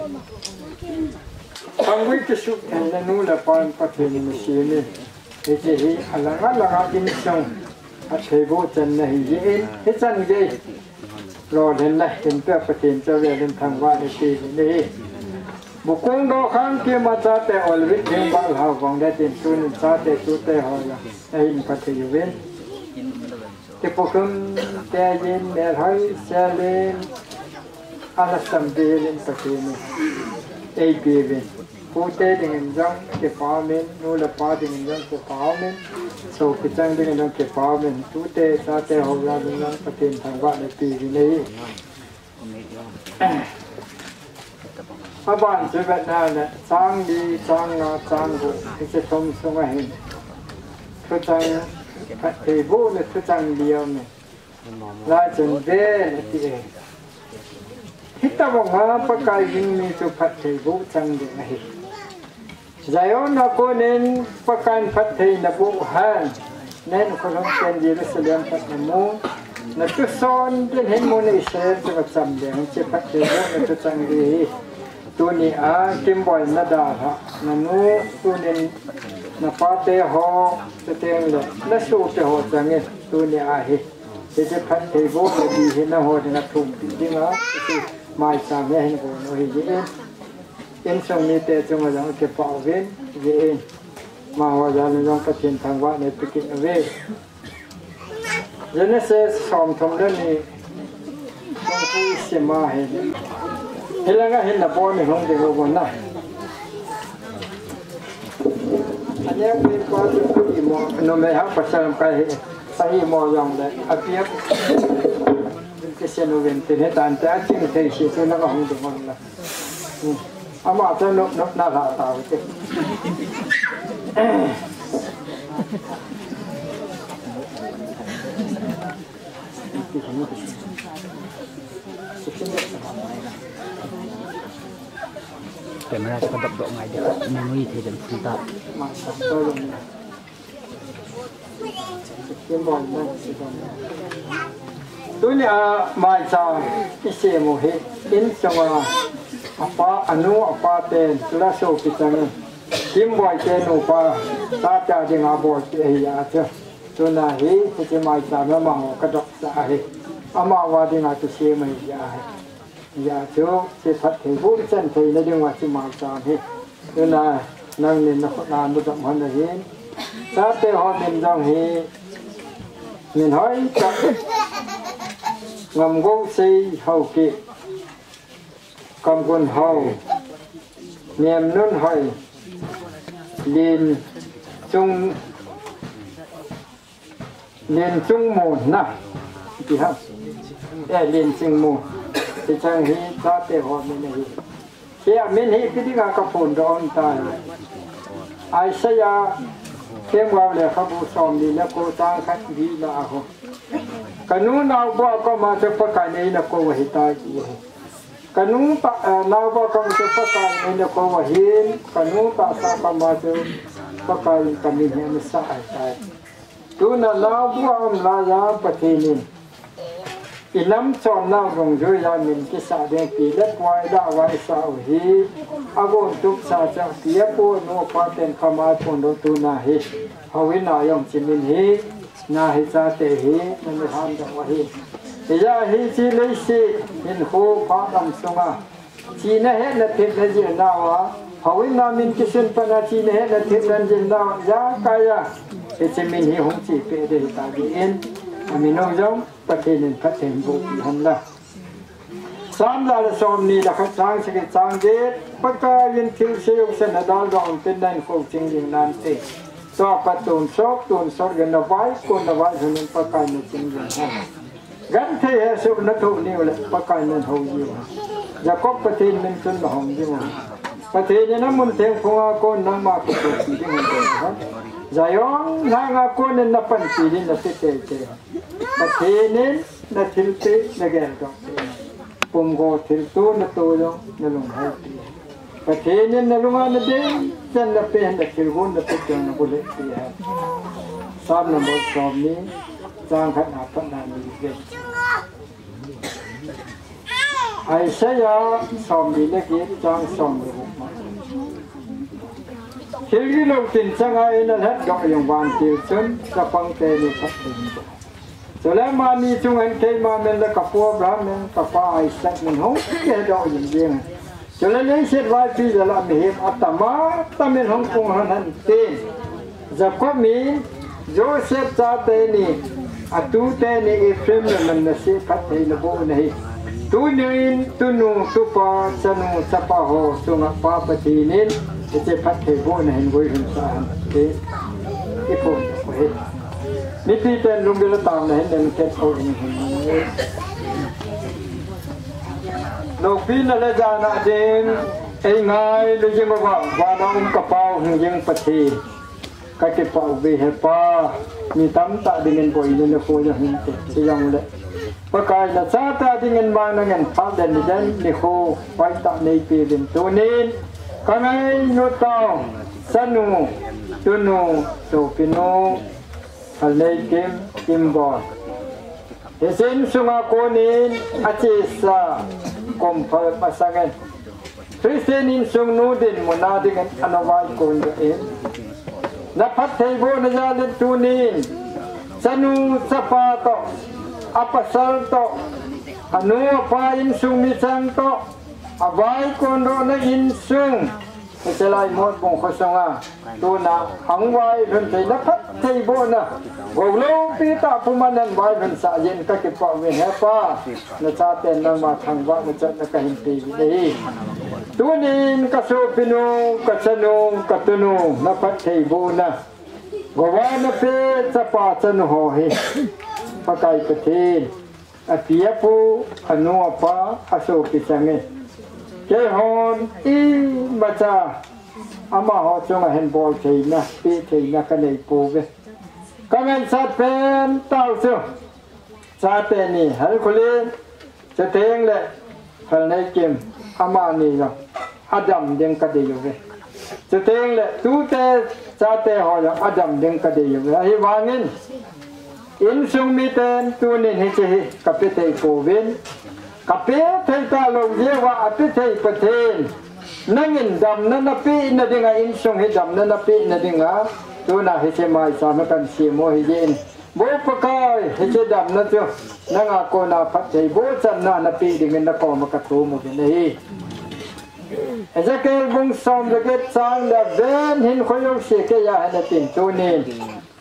Khanggui kisuhtheina nu le pa in Pathen in asem e. Hiche hi alang alang a insung phattheiboh channa ahi jeh in, hichan gei lolhinna hinpia Pathen chu avel in thangvahna ipe uvin ahi. Bukung dokhang kima chate Olivet thing bah lha bang ding tin tunin chate tute ho jong ahin phatthei uvin. Kipukhum teiyin, melhoi selin, alhasam velin Pathen in eipeuvin. Pute dingin jong kipa umin, nu le pa dingin jong kipa umin, sopi chang dingin jong kipa umin, tute chate ho jal in jong Pathen thangvahna ipe uvin ahi. Aban chu vetna le, chang li, chang nga, chang gup, hiche thum sunga hin thuchang, phattheibohna thuchang li aume. Lai chun ven ati e. Hitobanga Pakai gingmi chu phattheiboh chang ding ahi. Zion a konin Pakai in phatthei naboh hen, na hinkho lhon pen Jerusalem khat namu, natuson dinmun hin Israel chunga cham ding, hiche phattheibohna thuchang li hi. Tunia Kimboi nadalhah, nanu tunin napate ho, chuteng le nasopi ho changin tunia hi hiche phattheibohna li hi nangho dinga thumpi dinga ati. Maicham hi ahin gon u ahi jeh in, insung mite chunga jong akipah uvin, jeh in, amaho jal in jong Pathen thangvahna ipi kit uve. Genesis somthum le ni, somthum isim ahi. Hilanga hin nabon ni hung ding u vang na. Aneo pen pa chu ahimo, numei hah pasal kai hi, ahimo jongle, apiak. Kisen uvin tin, hetante aching thei si chu naka hung ding u vang la. Hmm. Ama chu nop nop na la tau te. Camera chu kadop doh ngai ding, memory thei dem full ta. Tunia maicham isem u hi, insunga apa, anu, apa ten, chule sopi chang in, Kimboi te nupa, chate dinga bolpeh ahi a chu. Tuna hi, hiche maicham hi amaho kadopsah ahi. Amaho dinga kisem ahi a hi. Hijeh chun, hiche phattheiboh chan theina dinga hiche maicham hi. Tuna, nangnin nakhut a nadop hon ahin. Chate ho min jong hi, min hoitah. Ngamgousei Haokip. Kamgunhao, Nemnunhoi, Lenchung, Lenchungmu na, ti ham. Eh, Lenchingmu. Hicheng hi chate ho min ahi. Hiche a min hi ipi dinga kaphondoh um tai. Isaiah, themgao lekhabu somli le ko chang khat li lah a ho. Kanu naobu a koma chu Pakai in eina kou ahitai ti ahi. Kanu pa, eh, naobu a koma chu Pakai in eina kou ahin, kanu tahsa koma chu Pakai in kamin hi ana sah ahitai. Tuna naobu a um laiya Pathen in inam chonnau dungjuiya min kisah ding pi le puai lah uva isah u hi, agon tupsa chu api apu anu apa ten kamai phondoh tuna hi, houin a jong hiche min hi, na hi chate hi, nami hamdoh u ahi. Hijeh a hiche leiset, hinkho, phat lam sunga, chihna hetna thepna jilnauva, houin a min kisun patna chihna hetna thepna jilnauva, ijakai a, hiche min hi hung chepeh ding ahitai tin, amin u jong, Pathen in phatthei boh peh hen lang. Psalm ja le somni le khat chang sagi chang get, Pakai in thilse jousen nadaldoh intin nahinkho ching jing nante. Tua pat tonsot, tonsot gei navaikon, navailhun in Pakai naching jing hen. Genthei hesoh nathoh uleh Pakai in nahou jing hen. Jacob Pathen min chun nahong jing hen. Pathen in amun thengphunga kon nangma kithopi ding ahi. Zion lhanga kon in napanpi ding nati teitei. Pathen in nathilpeh nageldoh peh. Pumgo thilto nato jong nalunghel peh. Pathen in nalunga nadei chan napeh, nathilgon napeh jong nabulhit peh. Psalm number somni, chang khat na pat na ni ve. Isaiah somli le get, chang somni le gup. Thil gilou tin changa eina lhatdoh jong vantil chun, chapang teni khat tin. Chule amani chunga hin keima min le kapu Abraham min, kapa Isaac min hung kihedoh jing jing. Chule leiset vaipi jal a mihem atam atam in hung pung lhon hen tin. Jacob in Joseph chate ni, atute ni Ephraim le Manasseh phatthei naboh u ahi. Tunin, tunu, tupa, chanu, chapa ho chunga Pa Pathen in hiche phatthei bohna hin guilhun sah hen tin. Iphondoh u ahi. Mipi ten lunggil a taona hin neihin kit u ahi. Loupina le jana ding, eingailu jing uva, vana um ka Pa hung jing Pathen. Kakipah uve He Pa, mi tamtah dingin boina nakhoh jong hinte, hijongle Pakai nachate dingin vang nangin phat den den nikho hoitah neipeuvin tunin, kangailut tau, chanu, tunu, sopinu, Phalneikim, Kimboi. Hiche insunga konin achesa komphal masangin Christian insung nu dinmun a dingin ana vaikon jeh in, naphattheibohna jal in tunin, chanu chapa toh, apasal toh, Anu apa insung mi chang toh, avai kon doh na insung. Hiche lai Motbung kho sunga, tuna hung vailhun thei na phattheibohna, gou loupi tah puma nahin vailhun sah jeh in kakipah uvin He Pa, nachaten nangma thangvahna chotna kahin pe uvin ahi. Tunin kasopinu, kachanu, katunu, na phattheibohna. Gouva napeh chapa chanu ho hi, Pakai Pathen, api apu, anu apa, asopi chang e. Keihon imacha amaho chunga hin bol theina, peh theina kanei pouve. Kangaisat pen tah chu, chate ni Halkholen, chuteng le Halneikim, amani jong adam ding kadei uve. Chuteng le tute chate ho jong adam ding kadei uve. Ahivangin, insung miten tunin hiche hi kapeh thei pouvin, kapeh thei talou jeh uva apeh thei Pathen, nangin damna napeh na dinga, insung hi damna napeh na dinga, tuna hiche maicham hi kahin sem u ahi jeh in, Pu Pakai, hiche damna chu nanga kona phattheiboh channa napeh dingin nakoma kathum uvin ahi. Ezekiel bung som le get chang le ven hinkho jouse keiya hin atin tunin,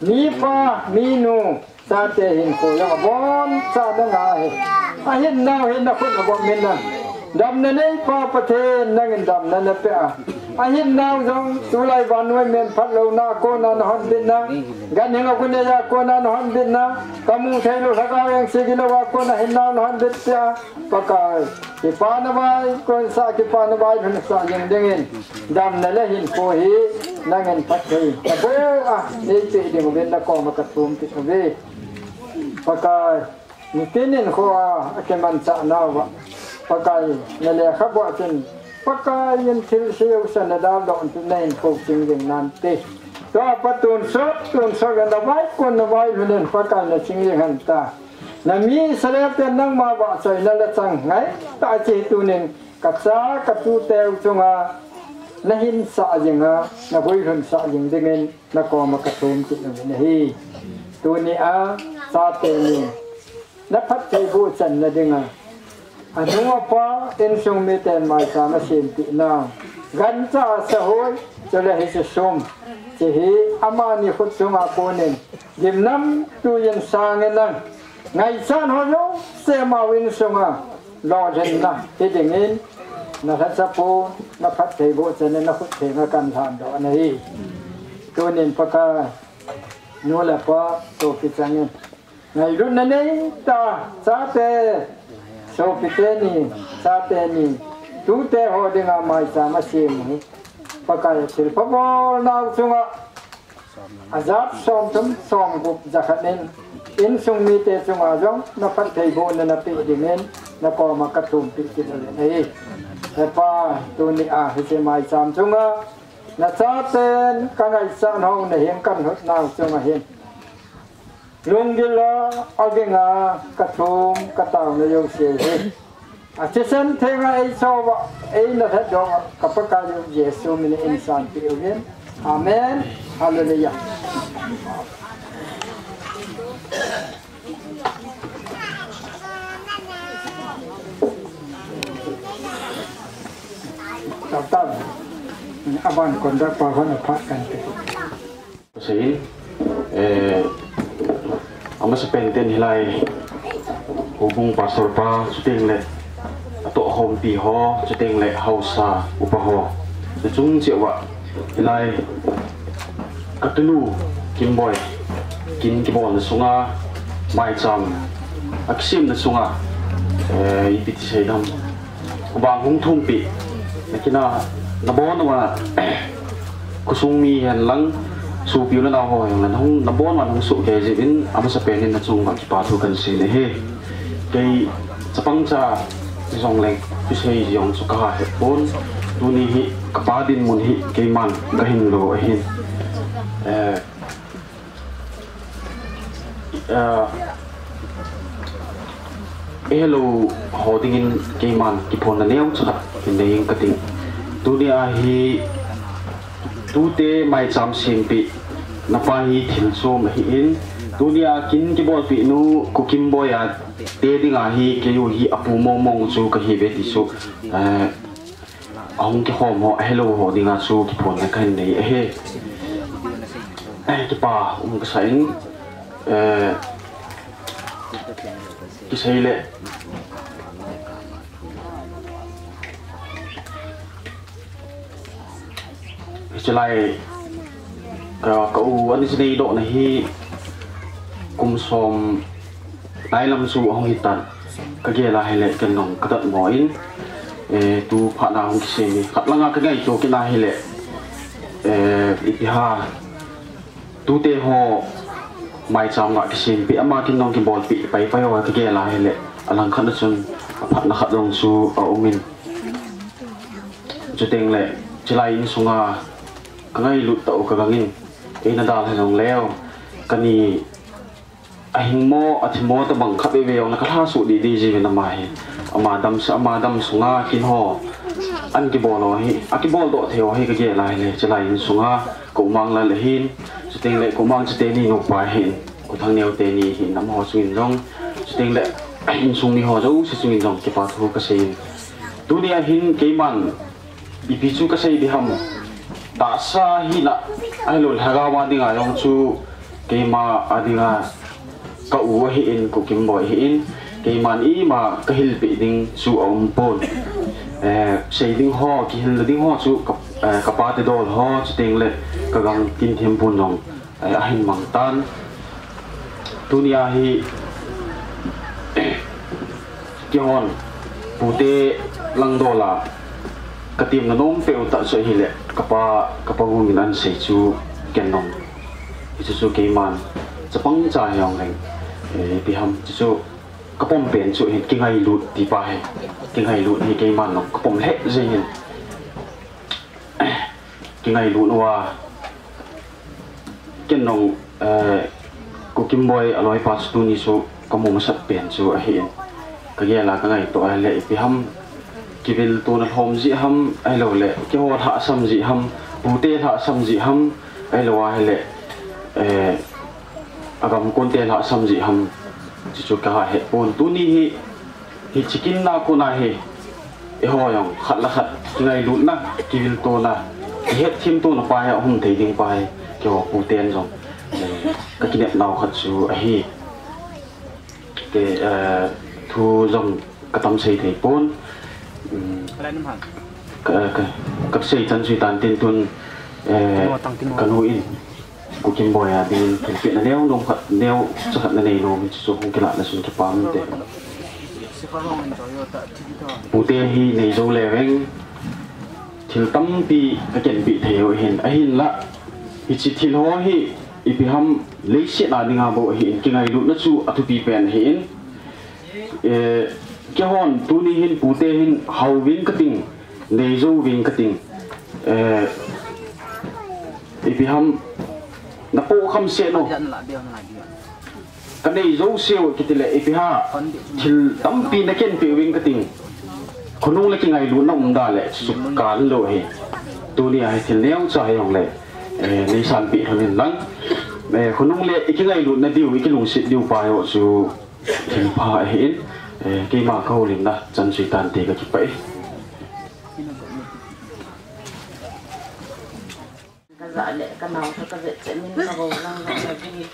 mipa, minu, chate hinkho jong aboncha nanga ahi. Ahinnau hi nakhut a gom in lang. Damna neipa Pathen, nangin damna napeh a, ahinnau jong tulai vannoi men phatlouna a kona nahonbitna, ganhing agunei a kona nahonbitna, kamu theilou lhagao jeng se gilou a kona hinnau nahonbit peh a, Pakai, kipana vaikonsah, kipana vailhunsah jing dingin, damna le hinkho hi nangin phatthei taboh a neipeh ding uvin nakoma kathum kit uve. Pakai, nitin in kho a akimanchah nauva, Pakai, nalekhabu a chun, Pakai in thilse jouse nadaldoh in tu nahinkho ching ding nante. Tua pat tonsot, tonsot a navaikon navailhun in Pakai naching jing hen ta. Nami Israel ten nangma vahchoina la chang ngai tah a che tunin kacha katuteu chunga nahinsah jinga, naguilhunsah jing dingin nakoma kathum kit uvin ahi. Tunia, chate ni, naphattheiboh channa dinga, anu apa, insung miten maicham asempeh nau, gancha sahoi, chule hiche sum, hiche hi amani khut chunga konin, gimnamtui in sangin lang, ngaichat ho jouse amau insunga lolhinna hi dingin, nalhachapu, naphattheiboh channa nakhut thenga kahin lhandoh ahi. Tunin Pakai, nu le pa, sopi changin, ngailutna neitah a, chate, sopite ni, chate ni, tute ho dinga maicham asem u hi, Pakai, thilpha bolnau chunga ajat somthum somgup jakhat in, insung mite chunga jong naphattheibohna napeh dingin nakoma kathumpeh kit uvin ahi. He Pa, tunia hiche maicham chunga nachaten kangaichat ho nahin kanlhutnau chunga hin, lunggil a, aginga kathum kataona jouse hi, athisan thenga eichouva, eina lhatdoh uva, ka Pakaiyu Jesu minin eisanpeh uvin. Amen. Hallelujah. Tamtam. Aban conduct pa hon aphat kante. Seiyin, eh, amasapen ten hilai, houbung pastor pa, chuteng le atohkhompi ho, chuteng le haosa upa ho, nachung cheh uva, hilai katunu Kimboi, kin kibolna sunga, maicham akisemna sunga, eh, ipi ti seidam, vang hung thumpeh, nakina, nabon uva, khosung mi hen lang, sopi u le nao ho hen lang, nabon uva nahung sohkei jeh uvin, amasapen in nachung uva kipa thu kahin sei ahi. Kei chapang cha jongleng, thusei jong chu kaha het pon, tuni hi kapa dinmun hi keiman kahin lo ahin. Eh, Ah, ihelou ho dingin keiman kiphonna neocha khat hin nei inge kati. Tunia hi tute maicham sempeh napa hi thil chom ahin, Tunia kin kibolpeh nu Kukim Boy a te dinga hi keiu hi apu mongmong chu kahiuve ti chu, eh, ahung kikhom ho, ahelou ho dinga chu kiphonna kahin nei ahi. Eh, kipa um kasa in, eh, kisei le. Hiche lai ka, ka u ani chineidohna hi kum som nailam chu ahung hitan. Kagel a hile ken jong kadatmo in, eh, tu phat na hung kisem hi. Khat langa kangaito kit na hile, eh, ipi ham, tute ho maicham ga kisempeh, ama kin jong kibolpeh paipai ho kagel a hile, alangkhat na chun aphatna khat jong chu aumin. Chuteng le, chulai insunga kangailut tah u kagang in, eina dalha jongleu, kani ahingmo, athimo tobang khat veve jong le kalhasuh didi jiuvin ama hi. Ama damsung, ama damsunga kin ho an kibol ho hi, akiboldoh thei ho hi kagel a hile, chulai insunga Komang Lal ahin, chuteng le Komang Chiteni nupa ahin, Kothang Neo teni ahin, amaho chungin jong, chuteng le insung mi ho jouse chungin jong kipa thu kasei in. Tunia hin keiman ipi chu kasei ding ham, tahsa hina, ahilou le lhagao a dinga jong chu keima a dinga ka u ahin, Kukim Boy ahin, keiman ima kahilpeh ding chu aumpon. Eh, sei ding ho, kihilna ding ho chu ka, eh, kapate dol ho, chuteng le kagang Kinthimpun jong, eh, ahin mang tan. Tunia hi keihon pute langdol a katemna nompeh u tah chu ahile, kapa, kapa Gungin ahin sei chu ken jong, hichu chu keiman chapang cha hijongleng, eh, ipi ham, chuchu kapom pen chu hin kingailut ti pa hi, kingailut hi keiman jong kapom lheh jeng in. Kingailut uva, ken jong, eh, Kukim Boy aloipa chu tuni chu kamu masat pen chu ahin. Kagel a kangaito a le ipi ham, kiviltona lhom jeh ham, ahilou le keiho lhahsam jeh ham, pute lhahsam jeh ham, ahilou a hile, eh, agam konte lhahsam jeh ham, chuchu kahe pon. Tuni hi, hiche kin a kona hi, eiho jong khat le khat kingailutna, kiviltona, kihetthem tona pa hi ahung um thei ding pa hi, keiho puten jong, eh, kakinep nau khat chu ahi. Ke, eh, thu jong katam sei thei pon. Um, ka, ka, kasei chan chu hitan tin tun, eh, kanu in Kukim Boy a dingin thilpehna neo nom khat, neocha khat nanei nom in, chuchu hung kilah le chun kipah inte. Pute hi nei jou le veng, thil tampi kakinpeh thei u ahin, ahinla hiche thil ho hi ipi ham, leiset a dinga bou ahin, kingailutna chu athupi pen ahin. Eh, keihon tuni hin pute hin hao ving kating, nei jou ving kating. Eh, ipi ham, napoh kham seh no. Kanei jouse u kiti le, ipi ham, thil tampi nakinpeh ving kating. Khonung le kingailutna um da le, chu kal lou hi. Tunia hi thil neocha hijongle, eh, neisanpeh lhon in lang. Eh, khonung le ikingailutna diu, ikilungset diu pa ho chu thilpha ahin, eh, keima kahoulimna chan chu hitante, kakipah e. Kaja le kanao tha kavet chet in kavou lang lang ahi.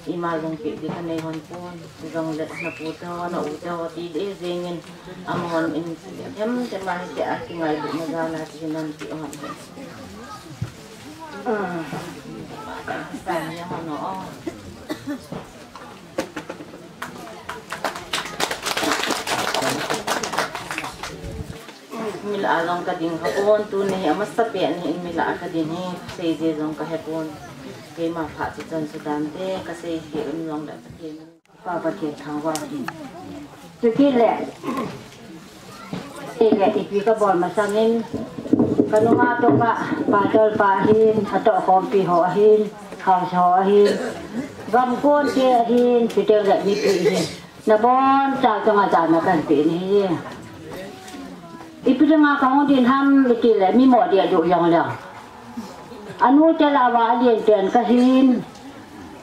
Ima lungpeh ding kanei hon pon, jongle napu teho, na u teho ti deh jeng in, amahon in themthem a hitia kingailutna jal a ti nanpeh hon hi. Ah. Sania hon o. Mi lah a jong kading kha pon, tuni hi amasapen hi in mi lah a kading hi, seije jong kahe pon. Keima phat chu chan chu tante, kasei hi un jong le Pathen. Pa Pathen thangvah in. Chuti le, ti le ipi kabol masang in, kanunga toh ka, pastor pa ahin, atoh khompi ho ahin, house ho ahin, gam konte ahin, chuteng le mipi ahin. Nabonchau chunga jana kahin pe nahi. Ipi dinga kahung ding ham itile, mi mo deh deh jong leng. Anu te lah a alen pen kahin.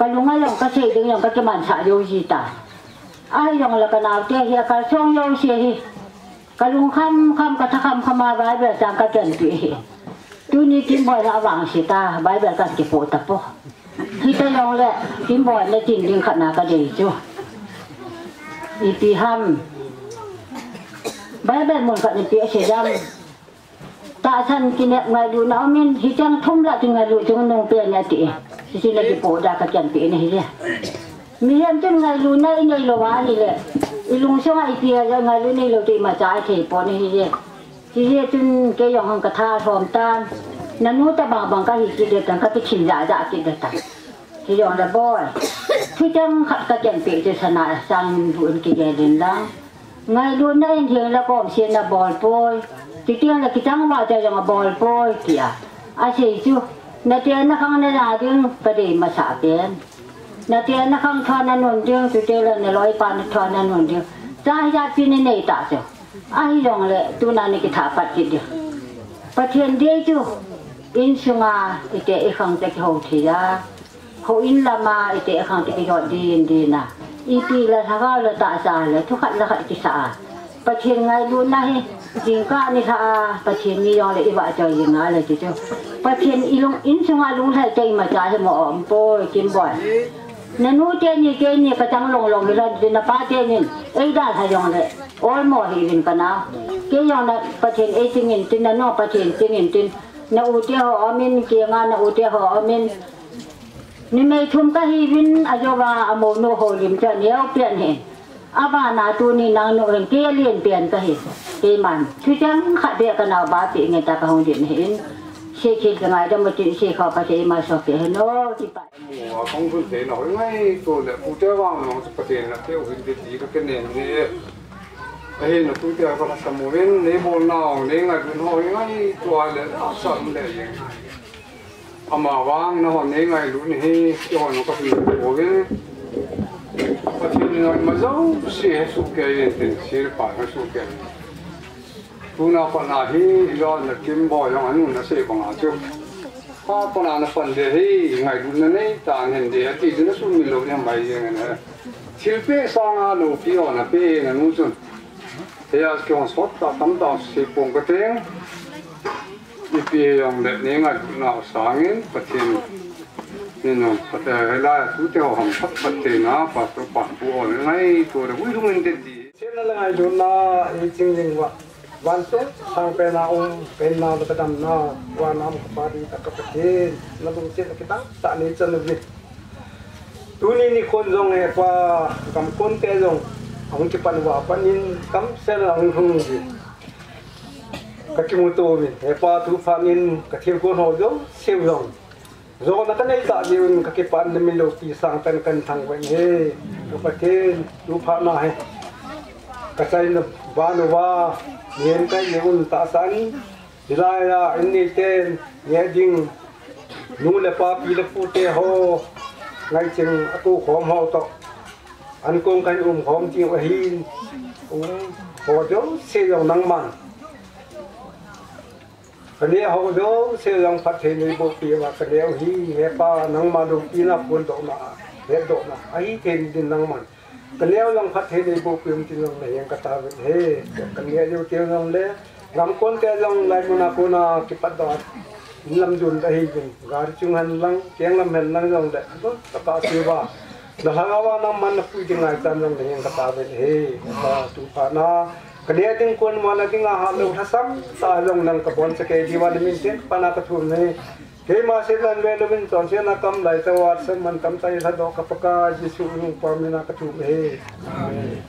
Kalung a jong kasei ding jong kakimansah jou ji ta. Ahi jongle kanaote hi akalsong jouse hi. Kalung kham kham, katha kham kham a Bible chang kakianpeh hi. Tuni Kimboi na avangse ta, Bible kakipoh tapoi. Hita jongle Kimboi na tin ding khat na kadei chu. Ipi ham. Bible mun khat na peh asei jam. Tahsan kinep ngailutna umin, hicheng thum lah chu ngailut chungnung pen ati. Hiche na kipoh da kakianpeh na hile. Mihem chun ngailutna inei lou ahile, ilungsunga ipi a ngailutna neilou ti imacha ithei pon ahile. Hijeh chun kei jong hung katha lhom tan. Nanu tobang bang kahi kit ding tan, kakithim jah jah kit ding tan. Hijongle boi, thucheng khat kakianpeh chu sana sang bu in kigel in lang. Ngailutna in theng le kom sen abol poi. Chuteng le kichang vah cha jong abol poi tia asei chu. Natenna khang naja ding kadei masa pen. Natenna khang thua nanun ding, chuteng le naloipa na thua nanun ding. Cha hijat pi nanei ta chu. Ahijongle tuna nakithah pat kit ding. Pathen dei chu insunga ite ikhang te kihou thei a. Houin lama ite ikhang te kihou din din a. Ipi le lhagao le tahsa le thukhat le khat kisah a. Pathen ngailutna hi jingkah nilhah a Pathen mi jongle ivahchoi jing a le ti chu. Pathen ilung insunga lunglhai te imacha hi mo um poi Kimboi. Nanu teni teni kachang long long hilou tin napa tenin eidalha jongle olmo hih uvin kanao. Kei jong na Pathen eichingin tin, nanu Pathen chingin tin, na u te ho umin, kenga na u te ho umin. Numei thum kahiuvin, ajouva amounu houlim chu aneo pen ahin. Abana tuni nangnu hin kei alen pen kahi. Keiman thucheng khat beh kanaopa peh ngen ta kahung din ahin. Seikhel kangaidam utin, seikhopa seima sopeh hen o, kipah. Mo a kong bun thei na hoi ngaito le, tute vang nong chu Pathen na teu hin ti ti ka kinem ni e. Ahin na tute ka lhasam uvin, neibolnau, neingailutnau hoi ngaito a le, lhasam le jeng. Ama vang nahon neingailut ni hi, kihon ka hin uvin. Pathen in ima jouse hesoh kei intin, silpa hesoh kei. Tuna pat na hi, ijat na Kimboi jong anu nasei banga chu. Kha pat na napan de hi, ngailutna neitan hen de, ati chu nasumil lou ding mai jeng e. Thilpeh sanga loupi ho napeh nanu chun. Hiya kihon sot tah tamtah sei pong kate. Ipi hijongle neingailutnau sangin Pathen in jong Pathen hilai a tute ho ham phat phat te na, Pastor Panpu ho ngaito le hui lungin te ti. Sena le ngailutna i ching jing uva. Vante, sang pen a um, pen na le kadam na, vana um kapa ding tah ka Pathen, nalungset le kidang tah nei chan uvin. Tuni nikhon jong hepa, gamkon te jong ahung kipan uva panin, kamsel ahung lhung uvin. Kakimuto uvin, hepa tu phat in kathilgon ho jouse jong jona kanei tah jeh un kakipah in, namin loupi sangtah in kahin thangvah in ahi. Ka Pathen, tu phat na hi kachaina ban uva, mihem kahi jeh un tahsan, hilai a in neiten neh ding nu le pa, pi le pu te ho, ngaiching a tou khom ho toh, ankong kahin um khom ding u ahin, um ho jouse jong nangman kaneh ho jouse jong phatthei neiboh peh uva kaneh u hi, hepa nangma loupina phondohna, hetdohna ahi thei ding nangman kaneh u jong phatthei neiboh peh un tin jong nahen kataovin ahi. Kaneh jou teng jongle, gamkon te jong hilai muna kona kipatdoh a, in lam jon ahi jin, gari chung hen lang, keng lam hen lang jongle, tapa siuva na lhagao a nangman napui ding ngai chan jong nahen kataovin ahi. Hepa tu phat na kaneh ding kon uva nading a hatlou lhasam tah jong nang kaboncha kei diuva namin chen pana kathum ahi. Keima seinan velouvin chonsetna kam laitah uva lhasam mantam tah in lhadoh ka Pakai Jesu nungpa mina kathum ahi. Amen.